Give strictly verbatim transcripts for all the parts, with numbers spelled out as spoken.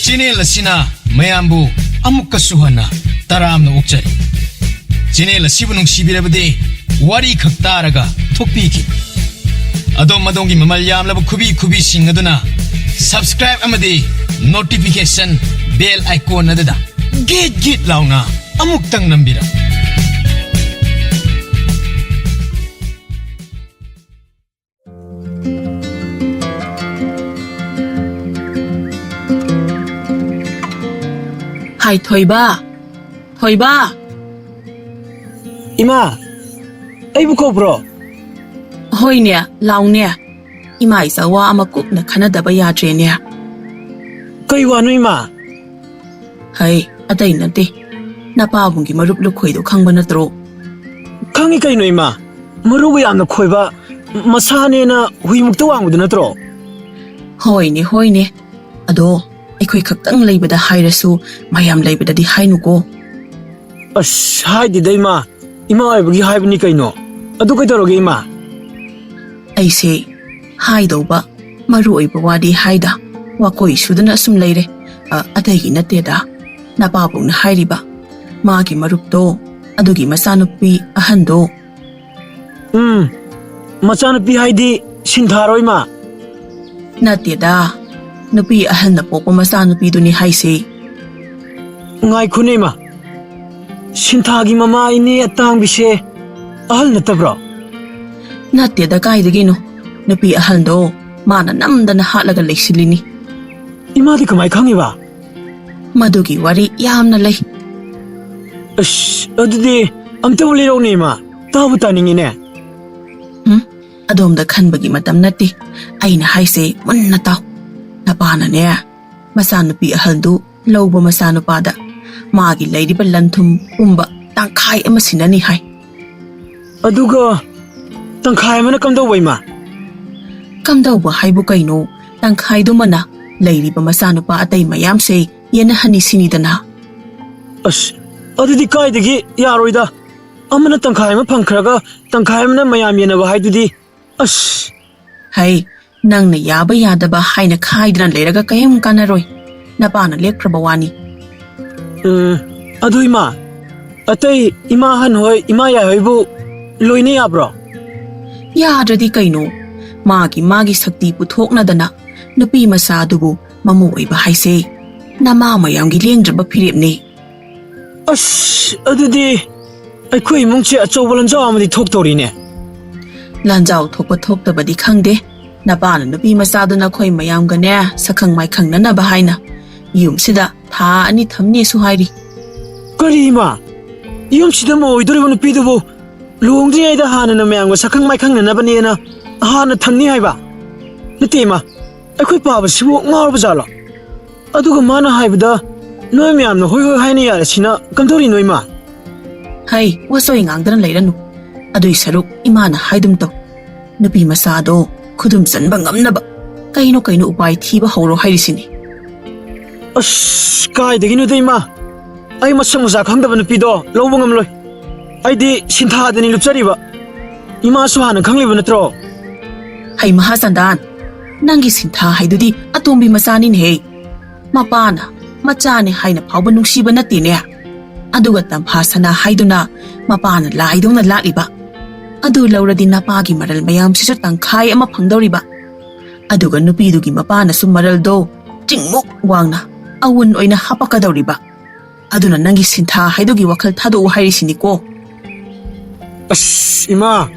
Channel ꯑꯁꯤꯅ ꯃꯌꯥꯝꯕꯨ ꯑꯃꯨꯛꯀꯁꯨ ꯍꯟꯅ ꯇꯔꯥꯝꯅ ꯑꯣꯛꯆꯔꯤ꯫ ꯆꯦꯅꯦꯜ ꯑꯁꯤꯕꯨ ꯅꯨꯡꯁꯤꯕꯤꯔꯕꯗꯤ ꯋꯥꯔꯤ ꯈꯛ ꯇꯥꯔꯒ ꯊꯣꯛꯄꯤꯈꯤ꯫ ꯑꯗꯣꯝ ꯑꯗꯣꯝꯒꯤ ꯃꯃꯜ ꯌꯥꯝꯂꯕ ꯈꯨꯕꯤ ꯈꯨꯕꯤꯁꯤꯡ ꯑꯗꯨꯅ subscribe ꯑꯃꯗꯤ notification bell icon ꯑꯗꯨꯗ ꯒꯤꯠ ꯒꯤꯠ ꯂꯥꯎꯅ ꯑꯃꯨꯛꯇꯪ ꯅꯝꯕꯤꯔꯝꯃꯨ꯫ ꯍꯥꯏ, ꯊꯣꯏꯕ, ꯊꯣꯏꯕ꯫ ꯏꯃꯥ, ꯑꯩꯕꯨ ꯀꯧꯕ꯭ꯔꯣ? ꯍꯣꯏꯅꯦ, ꯂꯥꯎꯅꯦ꯫ ꯏꯃꯥ ꯏꯆꯥ ꯋꯥ ꯑꯃ ꯀꯨꯞꯅ ꯈꯟꯅꯗꯕ ꯌꯥꯗ꯭ꯔꯦꯅꯦ꯫ ꯀꯩ ꯋꯥꯅꯣ, ꯏꯃꯥ? ꯍꯩ, ꯑꯇꯩ ꯅꯠꯇꯦ꯫ ꯅꯄꯥꯕꯨꯡꯒꯤ ꯃꯔꯨꯞ ꯂꯨꯈꯣꯏꯗꯣ ꯈꯪꯕ ꯅꯠꯇ꯭ꯔꯣ? ꯈꯪꯉꯤ ꯀꯩꯅꯣ, ꯏꯃꯥ꯫ ꯃꯔꯨꯒ ꯌꯥꯝꯅ ꯈꯣꯏꯕ, ꯃꯁꯥꯅꯦꯅ ꯍꯨꯏꯃꯨꯛꯇ ꯋꯥꯡꯕꯗꯨ ꯅꯠꯇ꯭ꯔꯣ? ꯍꯣꯏꯅꯦ, ꯍꯣꯏꯅꯦ꯫ ꯑꯗꯣ ꯑꯩꯈꯣꯏ ꯈꯛꯇꯪ ꯂꯩꯕꯗ ꯍꯥꯏꯔꯁꯨ, ꯃꯌꯥꯝ ꯂꯩꯕꯗꯗꯤ ꯍꯥꯏꯅꯨꯀꯣ꯫ ꯑꯁ, ꯍꯥꯏꯗꯦꯗ, ꯏꯃꯥ꯫ ꯏꯃꯥ ꯑꯣꯏꯕꯒꯤ ꯍꯥꯏꯕꯅꯤ ꯀꯩꯅꯣ꯫ ꯑꯗꯨ ꯀꯩꯗꯧꯔꯒꯦ, ꯏꯃꯥ? ꯑꯩꯁꯦ ꯍꯥꯏꯗꯧꯕ ꯃꯔꯨ ꯑꯣꯏꯕ ꯋꯥꯗꯤ ꯍꯥꯏꯗ, ꯋꯥꯀꯣꯏ ꯁꯨꯗꯅ ꯑꯁꯨꯝ ꯂꯩꯔꯦ꯫ ꯑ, ꯑꯇꯩꯒꯤ ꯅꯠꯇꯦꯗ, ꯅꯄꯥꯕꯨꯡꯅ ꯍꯥꯏꯔꯤꯕ ꯃꯥꯒꯤ ꯃꯔꯨꯞꯇꯣ, ꯑꯗꯨꯒꯤ ꯃꯆꯥꯅꯨꯄꯤ ꯑꯍꯟꯗꯣ꯫ ꯎꯝ, ꯃꯆꯥꯅꯨꯄꯤ ꯍꯥꯏꯗꯤ ꯁꯤꯟꯊꯥꯔꯣ, ꯏꯃꯥ? ꯅꯠꯇꯦꯗ, ꯅꯨꯄꯤ ꯑꯍꯟꯅ ꯄꯣꯛꯄ ꯃꯆꯥꯅꯨꯄꯤꯗꯨꯅꯤ ꯍꯥꯏꯁꯦ꯫ ꯉꯥꯏꯈꯣꯅꯦ, ꯏꯃꯥ꯫ ꯁꯤꯟꯊꯥꯒꯤ ꯃꯃꯥ ꯏꯅꯦ ꯑꯇꯥꯡꯕꯤꯁꯦ ꯑꯍꯜ ꯅꯠꯇꯕ꯭ꯔꯣ? ꯅꯠꯇꯦꯗ, ꯀꯥꯏꯗꯒꯤꯅꯣ? ꯅꯨꯄꯤ ꯑꯍꯜꯗꯣ ꯃꯥꯅ ꯅꯝꯗꯅ ꯍꯥꯠꯂꯒ ꯂꯩꯁꯤꯜꯂꯤꯅꯤ꯫ ꯏꯃꯥꯗꯤ ꯀꯃꯥꯏ ꯈꯪꯉꯤꯕ? ꯃꯗꯨꯒꯤ ꯋꯥꯔꯤ ꯌꯥꯝꯅ ꯂꯩ꯫ ꯑꯁ, ꯑꯗꯨꯗꯤ ꯑꯝꯇꯕꯨ ꯂꯤꯔꯧꯅꯦ, ꯏꯃꯥ꯫ ꯇꯥꯕꯨ ꯇꯥꯅꯤꯡꯉꯤꯅꯦ꯫ ꯎꯝ, ꯑꯗꯣꯝꯗ ꯈꯟꯕꯒꯤ ꯃꯇꯝ ꯅꯠꯇꯦ꯫ ꯑꯩꯅ ꯍꯥꯏꯁꯦ ꯃꯨꯟꯅ ꯇꯥꯎ꯫ ꯅꯄꯥꯅꯅꯦ, ꯃꯆꯥꯅꯨꯄꯤ ꯑꯍꯜꯗꯨ ꯂꯧꯕ ꯃꯆꯥꯅꯨꯄꯥꯗ ꯃꯥꯒꯤ ꯂꯩꯔꯤꯕ ꯂꯟ ꯊꯨꯝ ꯄꯨꯝꯕ ꯇꯪꯈꯥꯏ ꯑꯃ ꯁꯤꯟꯅꯅꯤ ꯍꯥꯏ꯫ ꯑꯗꯨꯒ ꯇꯪꯈꯥꯏ ꯑꯃꯅ ꯀꯝꯗꯧꯕ, ꯏꯃꯥ? ꯀꯝꯗꯧꯕ ꯍꯥꯏꯕꯨ ꯀꯩꯅꯣ? ꯇꯪꯈꯥꯏꯗꯨꯃꯅ ꯂꯩꯔꯤꯕ ꯃꯆꯥꯅꯨꯄꯥ ꯑꯇꯩ ꯃꯌꯥꯝꯁꯦ ꯌꯦꯟꯅꯍꯟꯅꯤ ꯁꯤꯅꯤꯗꯅ꯫ ꯑꯁ, ꯑꯗꯨꯗꯤ ꯀꯥꯏꯗꯒꯤ ꯌꯥꯔꯣꯏꯗ꯫ ꯑꯃꯅ ꯇꯪꯈꯥꯏ ꯑꯃ ꯐꯪꯈ꯭ꯔꯒ ꯇꯪꯈꯥꯏ ꯑꯃꯅ ꯃꯌꯥꯝ ꯌꯦꯟꯅꯕ ꯍꯥꯏꯗꯨꯗꯤ꯫ ꯑꯁ! ꯍꯩ, ꯅꯪꯅ ꯌꯥꯕ ꯌꯥꯗꯕ ꯍꯥꯏꯅ ꯈꯥꯏꯗꯅ ꯂꯩꯔꯒ ꯀꯔꯤꯝ ꯀꯥꯟꯅꯔꯣꯏ꯫ ꯅꯄꯥꯅ ꯂꯦꯞꯈ꯭ꯔꯕ ꯋꯥꯅꯤ꯫ ꯎꯝ, ꯑꯗꯨ ꯏꯃꯥ, ꯑꯇꯩ ꯏꯃꯥ ꯑꯍꯟ ꯍꯣꯏ, ꯏꯃꯥ ꯌꯥꯏ ꯍꯣꯏꯕꯨ ꯂꯣꯏꯅ ꯌꯥꯕ꯭ꯔꯣ? ꯌꯥꯗ꯭ꯔꯗꯤ ꯀꯩꯅꯣ? ꯃꯥꯒꯤ ꯃꯥꯒꯤ ꯁꯛꯇꯤ ꯄꯨꯊꯣꯛꯅꯗꯅ ꯅꯨꯄꯤ ꯃꯆꯥ ꯑꯗꯨꯕꯨ ꯃꯃꯧ ꯑꯣꯏꯕ ꯍꯥꯏꯁꯦ ꯅꯃꯥ ꯃꯌꯥꯝꯒꯤ ꯂꯦꯡꯗ꯭ꯔꯕ ꯐꯤꯔꯦꯞꯅꯦ꯫ ꯑꯁ, ꯑꯗꯨꯗꯤ ꯑꯩꯈꯣꯏ ꯏꯃꯨꯡꯁꯦ ꯑꯆꯧꯕ ꯂꯥꯟꯖꯥꯎ ꯑꯃꯗꯤ ꯊꯣꯛꯇꯧꯔꯤꯅꯦ꯫ ꯂꯥꯟꯖꯥꯎ ꯊꯣꯛꯄ ꯊꯣꯛꯇꯕꯗꯤ ꯈꯪꯗꯦ, ꯅꯄꯥꯅ ꯅꯨꯄꯤ ꯃꯆꯥꯗꯨ ꯅꯈꯣꯏ ꯃꯌꯥꯝꯒꯅꯦ ꯁꯛꯈꯪ ꯃꯥꯏꯈꯪꯅꯅꯕ ꯍꯥꯏꯅ ꯌꯨꯝꯁꯤꯗ ꯊꯥ ꯑꯅꯤ ꯊꯝꯅꯦꯁꯨ ꯍꯥꯏꯔꯤ꯫ ꯀꯔꯤ ꯏꯃꯥ? ꯌꯨꯝꯁꯤꯗ ꯃꯧ ꯑꯣꯏꯗꯣꯔꯤꯕ ꯅꯨꯄꯤꯗꯨꯕꯨ ꯂꯨꯍꯣꯡꯗ꯭ꯔꯤꯉꯩꯗ ꯍꯥꯟꯅꯅ ꯃꯌꯥꯝꯒ ꯁꯛꯈꯪ ꯃꯥꯏꯈꯪꯅꯅꯕꯅꯦꯅ ꯍꯥꯟꯅ ꯊꯝꯅꯤ ꯍꯥꯏꯕ? ꯅꯠꯇꯦ ꯏꯃꯥ, ꯑꯩꯈꯣꯏ ꯄꯥꯕꯁꯤꯕꯨ ꯉꯥꯎꯔꯕ ꯖꯥꯠꯂꯣ? ꯑꯗꯨꯒ ꯃꯥꯅ ꯍꯥꯏꯕꯗ ꯅꯣꯏ ꯃꯌꯥꯝꯅ ꯍꯣꯏ ꯍꯣꯏ ꯍꯥꯏꯅ ꯌꯥꯔꯦꯁꯤꯅ ꯀꯝꯗꯧꯔꯤꯅꯣ ꯏꯃꯥ? ꯍꯩ, ꯋꯥꯆꯣꯏ ꯉꯥꯡꯗꯅ ꯂꯩꯔꯅꯨ꯫ ꯑꯗꯨꯏ ꯁꯔꯨꯛ ꯏꯃꯥꯅ ꯍꯥꯏꯗꯨꯝ ꯇꯧ꯫ ꯅꯨꯄꯤ ꯃꯆꯥꯗꯣ ꯈꯨꯗꯨꯝ ꯆꯟꯕ ꯉꯝꯅꯕ ꯀꯩꯅꯣ ꯀꯩꯅꯣ ꯎꯄꯥꯏ ꯊꯤꯕ ꯍꯧꯔꯣ ꯍꯥꯏꯔꯤꯁꯤꯅꯤ꯫ ꯑꯁ, ꯀꯥꯏꯗꯒꯤꯅꯣꯗ ꯏꯃꯥ, ꯑꯩ ꯃꯁꯛ ꯃꯆꯥ ꯈꯪꯗꯕ ꯅꯨꯄꯤꯗꯣ ꯂꯧꯕ ꯉꯝꯂꯣꯏ꯫ ꯑꯩꯗꯤ ꯁꯤꯟꯊꯥꯗꯅꯤ ꯂꯨꯞꯆꯔꯤꯕ꯫ ꯏꯃꯥꯁꯨ ꯍꯥꯟꯅ ꯈꯪꯂꯤꯕ ꯅꯠꯇ꯭ꯔꯣ? ꯍꯩ ꯃꯍꯥꯆꯟꯗꯥꯟ, ꯅꯪꯒꯤ ꯁꯤꯟꯊꯥ ꯍꯥꯏꯗꯨꯗꯤ ꯑꯇꯣꯝꯕꯤ ꯃꯆꯥꯅꯤꯅꯦꯍꯦ꯫ ꯃꯄꯥꯅ ꯃꯆꯥꯅꯦ ꯍꯥꯏꯅ ꯐꯥꯎꯕ ꯅꯨꯡꯁꯤꯕ ꯅꯠꯇꯦꯅꯦ꯫ ꯑꯗꯨꯒ ꯇꯝꯐꯥ ꯁꯅꯥ ꯍꯥꯏꯗꯨꯅ ꯃꯄꯥꯅ ꯂꯥꯏꯗꯧꯅ ꯂꯥꯠꯂꯤꯕ꯫ ꯑꯗꯨ ꯂꯧꯔꯗꯤ ꯅꯄꯥꯒꯤ ꯃꯔꯜ ꯃꯌꯥꯝꯁꯤꯁꯨ ꯇꯪꯈꯥꯏ ꯑꯃ ꯐꯪꯗꯧꯔꯤꯕ꯫ ꯑꯗꯨꯒ ꯅꯨꯄꯤꯗꯨꯒꯤ ꯃꯄꯥꯅꯁꯨ ꯃꯔꯜꯗꯣ ꯆꯤꯡꯃꯨꯛ ꯋꯥꯡꯅ ꯑꯋꯨꯟ ꯑꯣꯏꯅ ꯍꯥꯄꯛꯀꯗꯧꯔꯤꯕ꯫ ꯑꯗꯨꯅ ꯅꯪꯒꯤ ꯁꯤꯟꯊꯥ ꯍꯥꯏꯗꯨꯒꯤ ꯋꯥꯈꯜ ꯊꯥꯗꯣꯛꯎ ꯍꯥꯏꯔꯤꯁꯤꯅꯤꯀꯣ꯫ ꯑꯁ, ꯏꯃꯥ,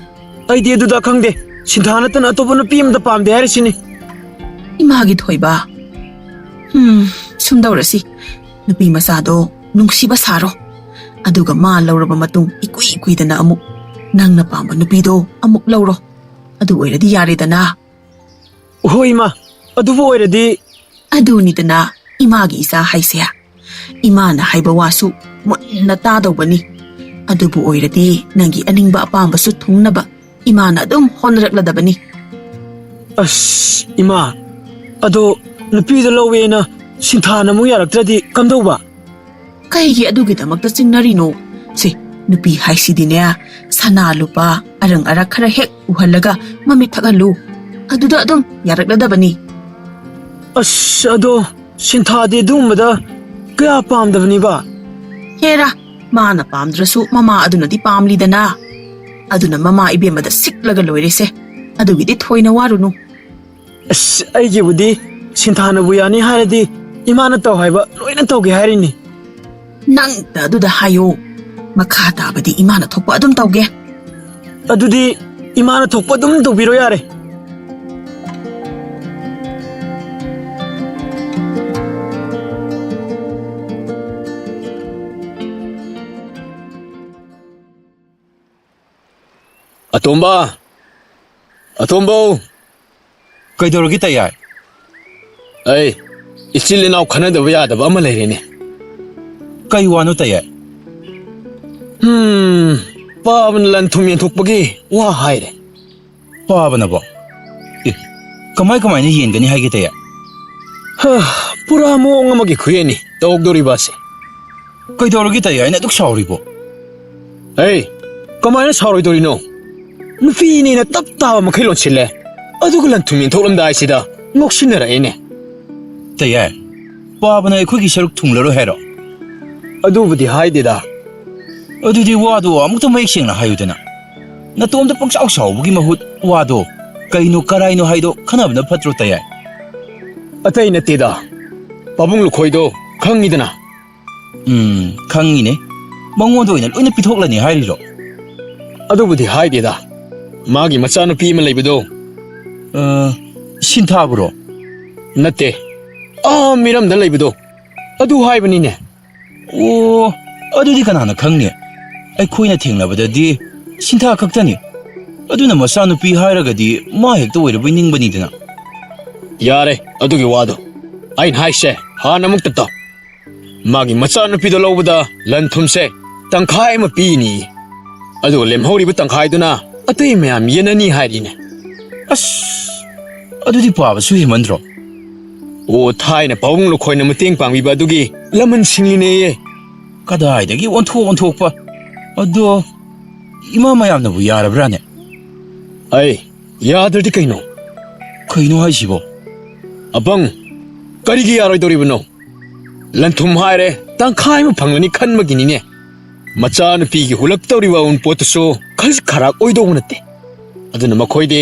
ꯑꯩꯗꯤ ꯑꯗꯨꯗ ꯈꯪꯗꯦ꯫ ꯁꯤꯟꯊꯥ ꯅꯠꯇꯅ ꯑꯇꯣꯞꯄ ꯅꯨꯄꯤ ꯑꯃꯗ ꯄꯥꯝꯗꯦ ꯍꯥꯏꯔꯤꯁꯤꯅꯤ꯫ ꯏꯃꯥꯒꯤ ꯊꯣꯏꯕ꯫ ꯎꯝ, ꯁꯨꯝꯗꯧꯔꯁꯤ꯫ ꯅꯨꯄꯤ ꯃꯆꯥꯗꯣ ꯅꯨꯡꯁꯤꯕ ꯁꯥꯔꯣ꯫ ꯑꯗꯨꯒ ꯃꯥ ꯂꯧꯔꯕ ꯃꯇꯨꯡ ꯏꯀꯨꯏ ꯀꯨꯏꯗꯅ ꯑꯃꯨꯛ ꯅꯪꯅ ꯄꯥꯝꯕ ꯅꯨꯄꯤꯗꯣ ꯑꯃꯨꯛ ꯂꯧꯔꯣ꯫ ꯑꯗꯨ ꯑꯣꯏꯔꯗꯤ ꯌꯥꯔꯦꯗꯅ꯫ ꯍꯣꯏ ꯏꯃꯥ, ꯑꯗꯨꯕꯨ ꯑꯣꯏꯔꯗꯤ꯫ ꯑꯗꯨꯅꯤꯗꯅ ꯏꯃꯥꯒꯤ ꯏꯆꯥ ꯍꯥꯏꯁꯦ꯫ ꯏꯃꯥꯅ ꯍꯥꯏꯕ ꯋꯥꯁꯨ ꯃꯨꯟꯅ ꯇꯥꯗꯧꯕꯅꯤ꯫ ꯑꯗꯨꯕꯨ ꯑꯣꯏꯔꯗꯤ ꯅꯪꯒꯤ ꯑꯅꯤꯡꯕ ꯑꯄꯥꯝꯕꯁꯨ ꯊꯨꯡꯅꯕ ꯏꯃꯥꯅ ꯑꯗꯨꯝ ꯍꯣꯠꯅꯔꯛꯂꯗꯕꯅꯤ꯫ ꯑꯁ, ꯏꯃꯥ, ꯑꯗꯣ ꯅꯨꯄꯤꯗꯣ ꯂꯧꯋꯦꯅ ꯁꯤꯟꯊꯥꯅ ꯑꯃꯨꯛ ꯌꯥꯔꯛꯇ꯭ꯔꯗꯤ ꯀꯝꯗꯧꯕ? ꯀꯩꯒꯤ ꯑꯗꯨꯒꯤꯗꯃꯛꯇ ꯆꯤꯡꯅꯔꯤꯅꯣ? ꯁꯦ, ꯅꯨꯄꯤ ꯍꯥꯏꯁꯤꯗꯤꯅꯦ, ꯁꯅꯥ ꯂꯨꯄꯥ ꯑꯔꯪ ꯑꯔꯥꯛ ꯈꯔ ꯍꯦꯛ ꯎꯍꯜꯂꯒ ꯃꯃꯤꯠ ꯊꯛꯍꯜꯂꯨ꯫ ꯑꯗꯨꯗ ꯑꯗꯨꯝ ꯌꯥꯔꯛꯂꯗꯕꯅꯤ꯫ ꯑꯁ, ꯑꯗꯣ ꯁꯤꯟꯊꯥꯗꯤ ꯑꯗꯨꯒꯨꯝꯕꯗ ꯀꯌꯥ ꯄꯥꯝꯗꯕꯅꯤꯕ꯫ ꯍꯦꯔꯥ, ꯃꯥꯅ ꯄꯥꯝꯗ꯭ꯔꯁꯨ ꯃꯃꯥ ꯑꯗꯨꯅꯗꯤ ꯄꯥꯝꯂꯤꯗꯅ꯫ ꯑꯗꯨꯅ ꯃꯃꯥ ꯏꯕꯦꯝꯃꯗ ꯁꯤꯛꯂꯒ ꯂꯣꯏꯔꯦꯁꯦ꯫ ꯑꯗꯨꯒꯤꯗꯤ ꯊꯣꯏꯅ ꯋꯥꯔꯨꯅꯨ꯫ ꯑꯁ, ꯑꯩꯒꯤꯕꯨꯗꯤ ꯁꯤꯟꯊꯥꯅꯕꯨ ꯌꯥꯅꯤ ꯍꯥꯏꯔꯗꯤ ꯏꯃꯥꯅ ꯇꯧ ꯍꯥꯏꯕ ꯂꯣꯏꯅ ꯇꯧꯒꯦ ꯍꯥꯏꯔꯤꯅꯤ꯫ ꯅꯪꯇ ꯑꯗꯨꯗ ꯍꯥꯏꯌꯣ꯫ ꯃꯈꯥ ꯇꯥꯕꯗꯤ ꯏꯃꯥꯅ ꯊꯣꯛꯄ ꯑꯗꯨꯝ ꯇꯧꯒꯦ꯫ ꯑꯗꯨꯗꯤ ꯏꯃꯥꯅ ꯊꯣꯛꯄ ꯑꯗꯨꯝ ꯇꯧꯕꯤꯔꯣ ꯌꯥꯔꯦ꯫ ꯑꯇꯣꯝꯕ! ꯑꯇꯣꯝꯕꯧ! ꯀꯩꯗꯧꯔꯒꯦ ꯇꯌꯥꯏ? ꯑꯩ, ꯏꯆꯤꯜ ꯏꯅꯥꯎ ꯈꯟꯅꯗꯕ ꯌꯥꯗꯕ ꯑꯃ ꯂꯩꯔꯦꯅꯦ꯫ ꯀꯩ ꯋꯥꯅꯣ ꯇꯌꯥꯏ? ꯍꯝ, ꯄꯥꯕꯅ ꯂꯟ ꯊꯨꯝ ꯌꯦꯟꯊꯣꯛꯄꯒꯤ ꯋꯥ ꯍꯥꯏꯔꯦ꯫ ꯄꯥꯕꯅꯕꯣ? ꯑꯦ, ꯀꯃꯥꯏ ꯀꯃꯥꯏꯅ ꯌꯦꯟꯒꯅꯤ ꯍꯥꯏꯒꯦ ꯇꯌꯥꯏ? ꯍ, ꯄꯨꯔꯥ ꯃꯑꯣꯡ ꯑꯃꯒꯤ ꯈꯨꯌꯦꯟꯅꯤ ꯇꯧꯗꯣꯔꯤꯕ ꯑꯁꯦ꯫ ꯀꯩꯗꯧꯔꯒꯦ ꯇꯌꯥꯏꯅ ꯑꯗꯨꯛ ꯁꯥꯎꯔꯤꯕꯣ? ꯑꯩ, ꯀꯃꯥꯏꯅ ꯁꯥꯎꯔꯣꯏꯗꯧꯔꯤꯅꯣ? ꯅꯨꯄꯤꯅꯦꯅ ꯇꯞ ꯇꯥꯕ ꯃꯈꯩ ꯂꯣꯟꯁꯤꯜꯂꯦ꯫ ꯑꯗꯨꯒ ꯂꯟ ꯊꯨꯝ ꯌꯦꯟꯊꯣꯛꯂꯝꯗꯥꯏꯁꯤꯗ ꯉꯥꯎꯁꯤꯟꯅꯔꯛꯑꯦꯅꯦ꯫ ꯇꯌꯥꯏ, ꯄꯥꯕꯅ ꯑꯩꯈꯣꯏꯒꯤ ꯁꯔꯨꯛ ꯊꯨꯡꯂꯔꯣꯏ ꯍꯥꯏꯔꯣ? ꯑꯗꯨꯕꯨꯗꯤ ꯍꯥꯏꯗꯦꯗ꯫ ꯑꯗꯨꯗꯤ ꯋꯥꯗꯣ ꯑꯃꯨꯛꯇ ꯃꯌꯦꯛ ꯁꯦꯡꯅ ꯍꯥꯏꯌꯨꯗꯅ꯫ ꯅꯇꯣꯝꯇ ꯄꯪꯁꯥꯎ ꯁꯥꯎꯕꯒꯤ ꯃꯍꯨꯠ ꯋꯥꯗꯣ ꯀꯩꯅꯣ ꯀꯔꯥꯏꯅꯣ ꯍꯥꯏꯗꯣ ꯈꯟꯅꯕꯅ ꯐꯠꯇ꯭ꯔꯣ ꯇꯌꯥꯏ? ꯑꯇꯩ ꯅꯠꯇꯦꯗ, ꯄꯥꯕꯨꯡ ꯂꯨꯈꯣꯏꯗꯣ ꯈꯪꯉꯤꯗꯅ꯫ ꯎꯝ, ꯈꯪꯉꯤꯅꯦ꯫ ꯃꯉꯣꯟꯗ ꯑꯣꯏꯅ ꯂꯣꯏꯅ ꯄꯤꯊꯣꯛꯂꯅꯤ ꯍꯥꯏꯔꯤꯔꯣ? ꯑꯗꯨꯕꯨꯗꯤ ꯍꯥꯏꯗꯦꯗ꯫ ꯃꯥꯒꯤ ꯃꯆꯥꯅꯨꯄꯤ ꯑꯃ ꯂꯩꯕꯗꯣ꯫ ꯑ, ꯁꯤꯟꯊꯥꯕꯨꯔꯣ? ꯅꯠꯇꯦ꯫ ꯑꯥ ꯃꯤꯔꯝꯗ ꯂꯩꯕꯗꯣ꯫ ꯑꯗꯨ ꯍꯥꯏꯕꯅꯤꯅꯦ꯫ ꯑꯣ, ꯑꯗꯨꯗꯤ ꯀꯅꯥꯅ ꯈꯪꯅꯤ? ꯑꯩꯈꯣꯏꯅ ꯊꯦꯡꯅꯕꯗꯗꯤ ꯁꯤꯟꯊꯥ ꯈꯛꯇꯅꯤ꯫ ꯑꯗꯨꯅ ꯃꯆꯥꯅꯨꯄꯤ ꯍꯥꯏꯔꯒꯗꯤ ꯃꯥ ꯍꯦꯛꯇ ꯑꯣꯏꯔꯕꯣꯏ ꯅꯤꯡꯕꯅꯤꯗꯅ꯫ ꯌꯥꯔꯦ ꯑꯗꯨꯒꯤ ꯋꯥꯗꯣ꯫ ꯑꯩꯅ ꯍꯥꯏꯁꯦ ꯍꯥꯟꯅ ꯑꯃꯨꯛꯇ ꯇꯥꯎ꯫ ꯃꯥꯒꯤ ꯃꯆꯥꯅꯨꯄꯤꯗꯣ ꯂꯧꯕꯗ ꯂꯟ ꯊꯨꯝꯁꯦ ꯇꯪꯈꯥꯏ ꯑꯃ ꯄꯤꯅꯤ꯫ ꯑꯗꯨꯒ ꯂꯦꯝꯍꯧꯔꯤꯕ ꯇꯪꯈꯥꯏꯗꯨꯅ ꯑꯇꯩ ꯃꯌꯥꯝ ꯌꯦꯟꯅꯅꯤ ꯍꯥꯏꯔꯤꯅꯦ꯫ ꯑꯁ, ꯑꯗꯨꯗꯤ ꯄꯥꯕꯁꯨ ꯍꯦꯟꯃꯟꯗ꯭ꯔꯣ? ꯑꯣ, ꯊꯥꯏꯅ ꯄꯥꯕꯨꯡ ꯂꯨꯈꯣꯏꯅ ꯃꯇꯦꯡ ꯄꯥꯡꯕꯤꯕ ꯑꯗꯨꯒꯤ ꯂꯃꯟꯁꯤꯡꯅꯤꯅꯦꯌꯦ꯫ ꯀꯗꯥꯏꯗꯒꯤ ꯑꯣꯟꯊꯣꯛ ꯑꯣꯟꯊꯣꯛꯄ? ꯑꯗꯣ ꯏꯃꯥ ꯃꯌꯥꯝꯅꯕꯨ ꯌꯥꯔꯕ꯭ꯔꯥꯅꯦ? ꯑꯩ, ꯌꯥꯗ꯭ꯔꯗꯤ ꯀꯩꯅꯣ? ꯀꯩꯅꯣ ꯍꯥꯏꯁꯤꯕꯣ? ꯑꯄꯪ, ꯀꯔꯤꯒꯤ ꯌꯥꯔꯣꯏꯗꯧꯔꯤꯕꯅꯣ? ꯂꯟꯊꯨꯝ ꯍꯥꯏꯔꯦ, ꯇꯪꯈꯥꯏ ꯑꯃ ꯐꯪꯂꯅꯤ ꯈꯟꯕꯒꯤꯅꯤꯅꯦ꯫ ꯃꯆꯥꯅꯨꯄꯤꯒꯤ ꯍꯨꯜꯂꯛꯇꯧꯔꯤꯕ ꯑꯎꯟꯄꯣꯠꯇꯨꯁꯨ ꯈꯖꯤꯛ ꯈꯔꯥꯛ ꯑꯣꯏꯗꯧꯕ ꯅꯠꯇꯦ꯫ ꯑꯗꯨꯅ ꯃꯈꯣꯏꯗꯤ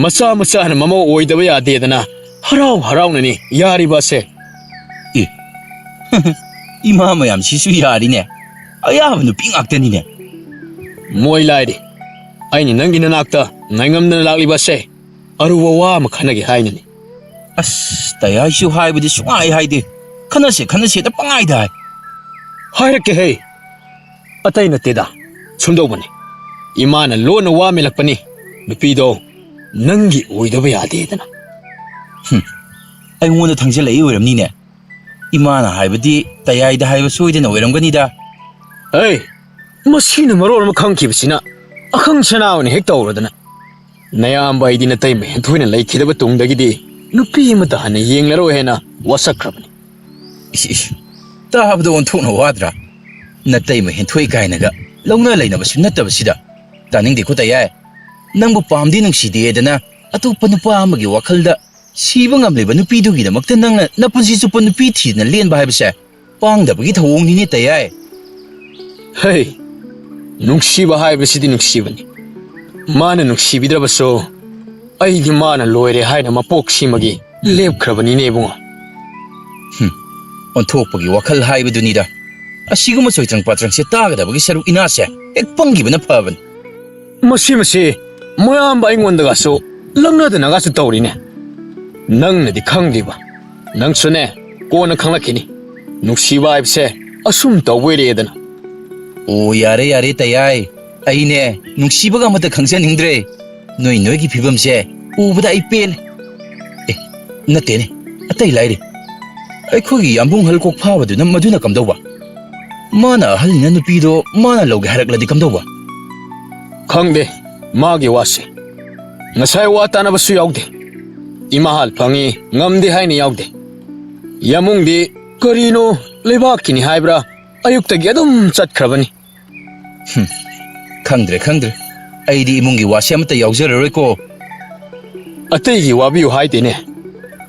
ꯃꯆꯥ ꯃꯆꯥꯅ ꯃꯃꯧ ꯑꯣꯏꯗꯕ ꯌꯥꯗꯦꯗꯅ ꯍꯔꯥꯎ ꯍꯔꯥꯎꯅꯅꯤ ꯌꯥꯔꯤꯕ ꯑꯁꯦ꯫ ꯑꯦ, ꯏꯃꯥ ꯃꯌꯥꯝꯁꯤꯁꯨ ꯌꯥꯔꯤꯅꯦ꯫ ꯑꯌꯥꯕ ꯅꯨꯄꯤ ꯉꯥꯛꯇꯅꯤꯅꯦ꯫ ꯃꯣꯏ ꯂꯥꯏꯔꯤ꯫ ꯑꯩꯅ ꯅꯪꯒꯤ ꯅꯅꯥꯛꯇ ꯉꯥꯏꯉꯝꯗꯅ ꯂꯥꯛꯂꯤꯕ ꯑꯁꯦ ꯑꯔꯨꯕ ꯋꯥ ꯑꯃ ꯈꯟꯅꯒꯦ ꯍꯥꯏꯅꯅꯤ꯫ ꯑꯁ, ꯇꯌꯥꯏꯁꯨ ꯍꯥꯏꯕꯗꯤ ꯁꯨꯡꯍꯥꯏ ꯍꯥꯏꯗꯦ꯫ ꯈꯟꯅꯁꯦ, ꯈꯟꯅꯁꯦꯗ ꯄꯪꯍꯥꯏꯗ ꯍꯥꯏ꯫ ꯍꯥꯏꯔꯛꯀꯦ ꯍꯦ꯫ ꯑꯇꯩ ꯅꯠꯇꯦꯗ꯫ ꯁꯨꯝꯗꯧꯕꯅꯤ꯫ ꯏꯃꯥꯅ ꯂꯣꯟꯅ ꯋꯥ ꯃꯦꯜꯂꯛꯄꯅꯤ꯫ ꯅꯨꯄꯤꯗꯣ ꯅꯪꯒꯤ ꯑꯣꯏꯗꯕ ꯌꯥꯗꯦꯗꯅ꯫ ꯍꯨꯝ, ꯑꯩꯉꯣꯟꯗ ꯊꯪꯖꯜꯂꯛꯏ ꯑꯣꯏꯔꯝꯅꯤꯅꯦ꯫ ꯏꯃꯥꯅ ꯍꯥꯏꯕꯗꯤ ꯇꯌꯥꯏꯗ ꯍꯥꯏꯕ ꯁꯣꯏꯗꯅ ꯑꯣꯏꯔꯝꯒꯅꯤꯗ꯫ ꯑꯩ, ꯃꯁꯤꯅ ꯃꯔꯣꯜ ꯑꯃ ꯈꯪꯈꯤꯕꯁꯤꯅ ꯑꯈꯪ ꯁꯅꯥ ꯑꯣꯏꯅ ꯍꯦꯛ ꯇꯧꯔꯗꯅ꯫ ꯅꯌꯥꯝꯕ ꯑꯩꯗꯤ ꯅꯇꯩꯃ ꯍꯦꯟꯊꯣꯏꯅ ꯂꯩꯈꯤꯗꯕ ꯇꯨꯡꯗꯒꯤꯗꯤ ꯅꯨꯄꯤ ꯑꯃꯠꯇ ꯍꯟꯅ ꯌꯦꯡꯂꯔꯣꯏ ꯍꯥꯏꯅ ꯋꯥꯁꯛꯈ꯭ꯔꯕꯅꯤ꯫ ꯏꯁ, ꯏꯁ, ꯇꯥꯕꯗ ꯑꯣꯟꯊꯣꯛꯅ ꯋꯥꯗ꯭ꯔꯥ? ꯅꯇꯩꯃ ꯍꯦꯟꯊꯣꯏ ꯀꯥꯏꯅꯒ ꯂꯧꯅ ꯂꯩꯅꯕꯁꯨ ꯅꯠꯇꯕꯁꯤꯗ꯫ ꯇꯥꯅꯤꯡꯗꯦꯀꯣ ꯇꯌꯥꯏ꯫ ꯅꯪꯕꯨ ꯄꯥꯝꯗꯦ ꯅꯨꯡꯁꯤꯗꯦꯗꯅ ꯑꯇꯣꯞꯄ ꯅꯨꯄꯥ ꯑꯃꯒꯤ ꯋꯥꯈꯜꯗ ꯁꯤꯕ ꯉꯝꯂꯤꯕ ꯅꯨꯄꯤꯗꯨꯒꯤꯗꯃꯛꯇ ꯅꯪꯅ ꯅꯄꯨꯟꯁꯤ ꯆꯨꯞꯄ ꯅꯨꯄꯤ ꯊꯤꯗꯅ ꯂꯦꯟꯕ ꯍꯥꯏꯕꯁꯦ ꯄꯥꯡꯗꯕꯒꯤ ꯊꯧꯑꯣꯡꯅꯤꯅꯦ ꯇꯌꯥꯏ꯫ ꯍꯩ, ꯅꯨꯡꯁꯤꯕ ꯍꯥꯏꯕꯁꯤꯗꯤ ꯅꯨꯡꯁꯤꯕꯅꯤ꯫ ꯃꯥꯅ ꯅꯨꯡꯁꯤꯕꯤꯗ꯭ꯔꯕꯁꯨ ꯑꯩꯗꯤ ꯃꯥꯅ ꯂꯣꯏꯔꯦ ꯍꯥꯏꯅ ꯃꯄꯣꯛꯁꯤꯃꯒꯤ ꯂꯦꯞꯈ꯭ꯔꯕꯅꯤꯅꯦ ꯏꯕꯨꯡꯉꯣ꯫ ꯍꯨꯝ, ꯑꯣꯟꯊꯣꯛꯄꯒꯤ ꯋꯥꯈꯜ ꯍꯥꯏꯕꯗꯨꯅꯤꯗ꯫ ꯑꯁꯤꯒꯨꯝꯕ ꯆꯣꯏꯇ꯭ꯔꯪ ꯄꯥꯇ꯭ꯔꯪꯁꯦ ꯇꯥꯒꯗꯕꯒꯤ ꯁꯔꯨꯛ ꯏꯅꯥꯁꯦ ꯍꯦꯛ ꯄꯪꯈꯤꯕꯅ ꯐꯕꯅꯤ꯫ ꯃꯁꯤ, ꯃꯁꯤ ꯃꯌꯥꯝꯕ ꯑꯩꯉꯣꯟꯗꯒꯁꯨ ꯂꯛꯅꯗꯅꯒꯁꯨ ꯇꯧꯔꯤꯅꯦ꯫ ꯅꯪꯅꯗꯤ ꯈꯪꯗ꯭ꯔꯤꯕ꯫ ꯅꯪꯁꯨꯅꯦ, ꯀꯣꯟꯅ ꯈꯪꯂꯛꯈꯤꯅꯤ꯫ ꯅꯨꯡꯁꯤꯕ ꯍꯥꯏꯕꯁꯦ ꯑꯁꯨꯝ ꯇꯧꯕ ꯑꯣꯏꯔꯦꯗꯅ꯫ ꯑꯣ, ꯌꯥꯔꯦ, ꯌꯥꯔꯦ, ꯇꯌꯥꯏ꯫ ꯑꯩꯅꯦ, ꯅꯨꯡꯁꯤꯕꯒ ꯑꯃꯠꯇ ꯈꯪꯖꯅꯤꯡꯗ꯭ꯔꯦ꯫ ꯅꯣꯏ, ꯅꯣꯏꯒꯤ ꯐꯤꯕꯝꯁꯦ ꯎꯕꯗ ꯑꯩ ꯄꯦꯜꯂꯦ꯫ ꯑꯦ, ꯅꯠꯇꯦꯅꯦ, ꯑꯇꯩ ꯂꯥꯏꯔꯤ꯫ ꯑꯩꯈꯣꯏꯒꯤ ꯌꯥꯝꯕꯨꯡ ꯍꯜ ꯀꯣꯛ ꯐꯥꯕꯗꯨꯅ ꯃꯗꯨꯅ ꯀꯝꯗꯧꯕ? ꯃꯥꯅ ꯑꯍꯜꯅꯤꯅ ꯅꯨꯄꯤꯗꯣ ꯃꯥꯅ ꯂꯧꯒꯦ ꯍꯥꯏꯔꯛꯂꯗꯤ ꯀꯝꯗꯧꯕ? ꯈꯪꯗꯦ, ꯃꯥꯒꯤ ꯋꯥꯁꯦ꯫ ꯉꯁꯥꯏ ꯋꯥ ꯇꯥꯅꯕꯁꯨ ꯌꯥꯎꯗꯦ꯫ ꯏꯃꯥ ꯍꯥꯜ ꯐꯪꯉꯤ, ꯉꯝꯗꯦ ꯍꯥꯏꯅ ꯌꯥꯎꯗꯦ꯫ ꯌꯥꯝꯕꯨꯡꯗꯤ ꯀꯔꯤꯅꯣ ꯂꯩꯕꯥꯛꯀꯤꯅꯤ ꯍꯥꯏꯕ꯭ꯔꯥ, ꯑꯌꯨꯛꯇꯒꯤ ꯑꯗꯨꯝ ꯆꯠꯈ꯭ꯔꯕꯅꯤ꯫ ꯍꯨꯝ, ꯈꯪꯗ꯭ꯔꯦ, ꯈꯪꯗ꯭ꯔꯦ꯫ ꯑꯩꯗꯤ ꯏꯃꯨꯡꯒꯤ ꯋꯥꯁꯦ ꯑꯃꯠꯇ ꯌꯥꯎꯖꯔꯔꯣꯏꯀꯣ꯫ ꯑꯇꯩꯒꯤ ꯋꯥꯕꯤꯌꯨ ꯍꯥꯏꯗꯦꯅꯦ꯫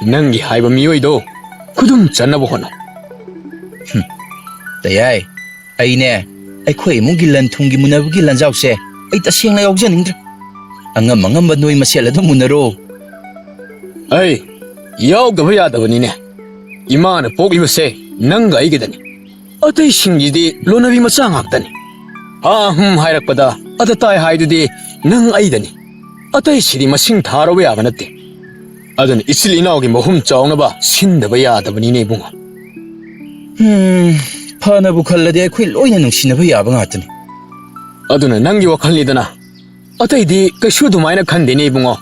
ꯅꯪꯒꯤ ꯍꯥꯏꯕ ꯃꯤꯑꯣꯏꯗꯣ ꯈꯨꯗꯨꯝ ꯆꯟꯅꯕ ꯍꯣꯠꯅꯧ꯫ ꯍꯨꯝ, ꯇꯌꯥꯏ, ꯑꯩꯅꯦ, ꯑꯩꯈꯣꯏ ꯏꯃꯨꯡꯒꯤ ꯂꯟ ꯊꯨꯝꯒꯤ ꯃꯨꯟꯅꯕꯒꯤ ꯂꯟꯖꯥꯎꯁꯦ ꯑꯩ ꯇꯁꯦꯡꯅ ꯌꯥꯎꯖꯅꯤꯡꯗ꯭ꯔꯦ꯫ ꯑꯉꯝ ꯑꯉꯝꯕ ꯅꯣꯏ ꯃꯁꯦꯜ ꯑꯗꯨꯝ ꯃꯨꯟꯅꯔꯣ꯫ ꯑꯩ ꯌꯥꯎꯗꯕ ꯌꯥꯗꯕꯅꯤꯅꯦ꯫ ꯏꯃꯥꯅ ꯄꯣꯛꯂꯤꯕꯁꯦ ꯅꯪꯒ ꯑꯩꯒꯗꯅꯤ꯫ ꯑꯇꯩꯁꯤꯡꯒꯤꯗꯤ ꯂꯣꯟꯅꯕꯤ ꯃꯆꯥ ꯉꯥꯛꯇꯅꯤ꯫ ꯑꯥ ꯍꯨꯝ ꯍꯥꯏꯔꯛꯄꯗ ꯑꯗ ꯇꯥꯏ ꯍꯥꯏꯗꯨꯗꯤ ꯅꯪ ꯑꯩꯗꯅꯤ꯫ ꯑꯇꯩꯁꯤꯗꯤ ꯃꯁꯤꯡ ꯊꯥꯔꯨꯕ ꯌꯥꯕ ꯅꯠꯇꯦ꯫ ꯑꯗꯨꯅ ꯏꯆꯤꯜ ꯏꯅꯥꯎꯒꯤ ꯃꯍꯨꯝ ꯆꯥꯎꯅꯕ ꯁꯤꯟꯗꯕ ꯌꯥꯗꯕꯅꯤꯅꯦ ꯏꯕꯨꯡꯉꯣ꯫ ꯎꯝ, ꯐꯅꯕꯨ ꯈꯜꯂꯗꯤ ꯑꯩꯈꯣꯏ ꯂꯣꯏꯅ ꯅꯨꯡꯁꯤꯅꯕ ꯌꯥꯕ ꯉꯥꯛꯇꯅꯤ꯫ ꯑꯗꯨꯅ ꯅꯪꯒꯤ ꯋꯥꯈꯜꯅꯤꯗꯅ꯫ ꯑꯇꯩꯗꯤ ꯀꯩꯁꯨ ꯑꯗꯨꯃꯥꯏꯅ ꯈꯟꯗꯦꯅꯦ ꯏꯕꯨꯡꯉꯣ꯫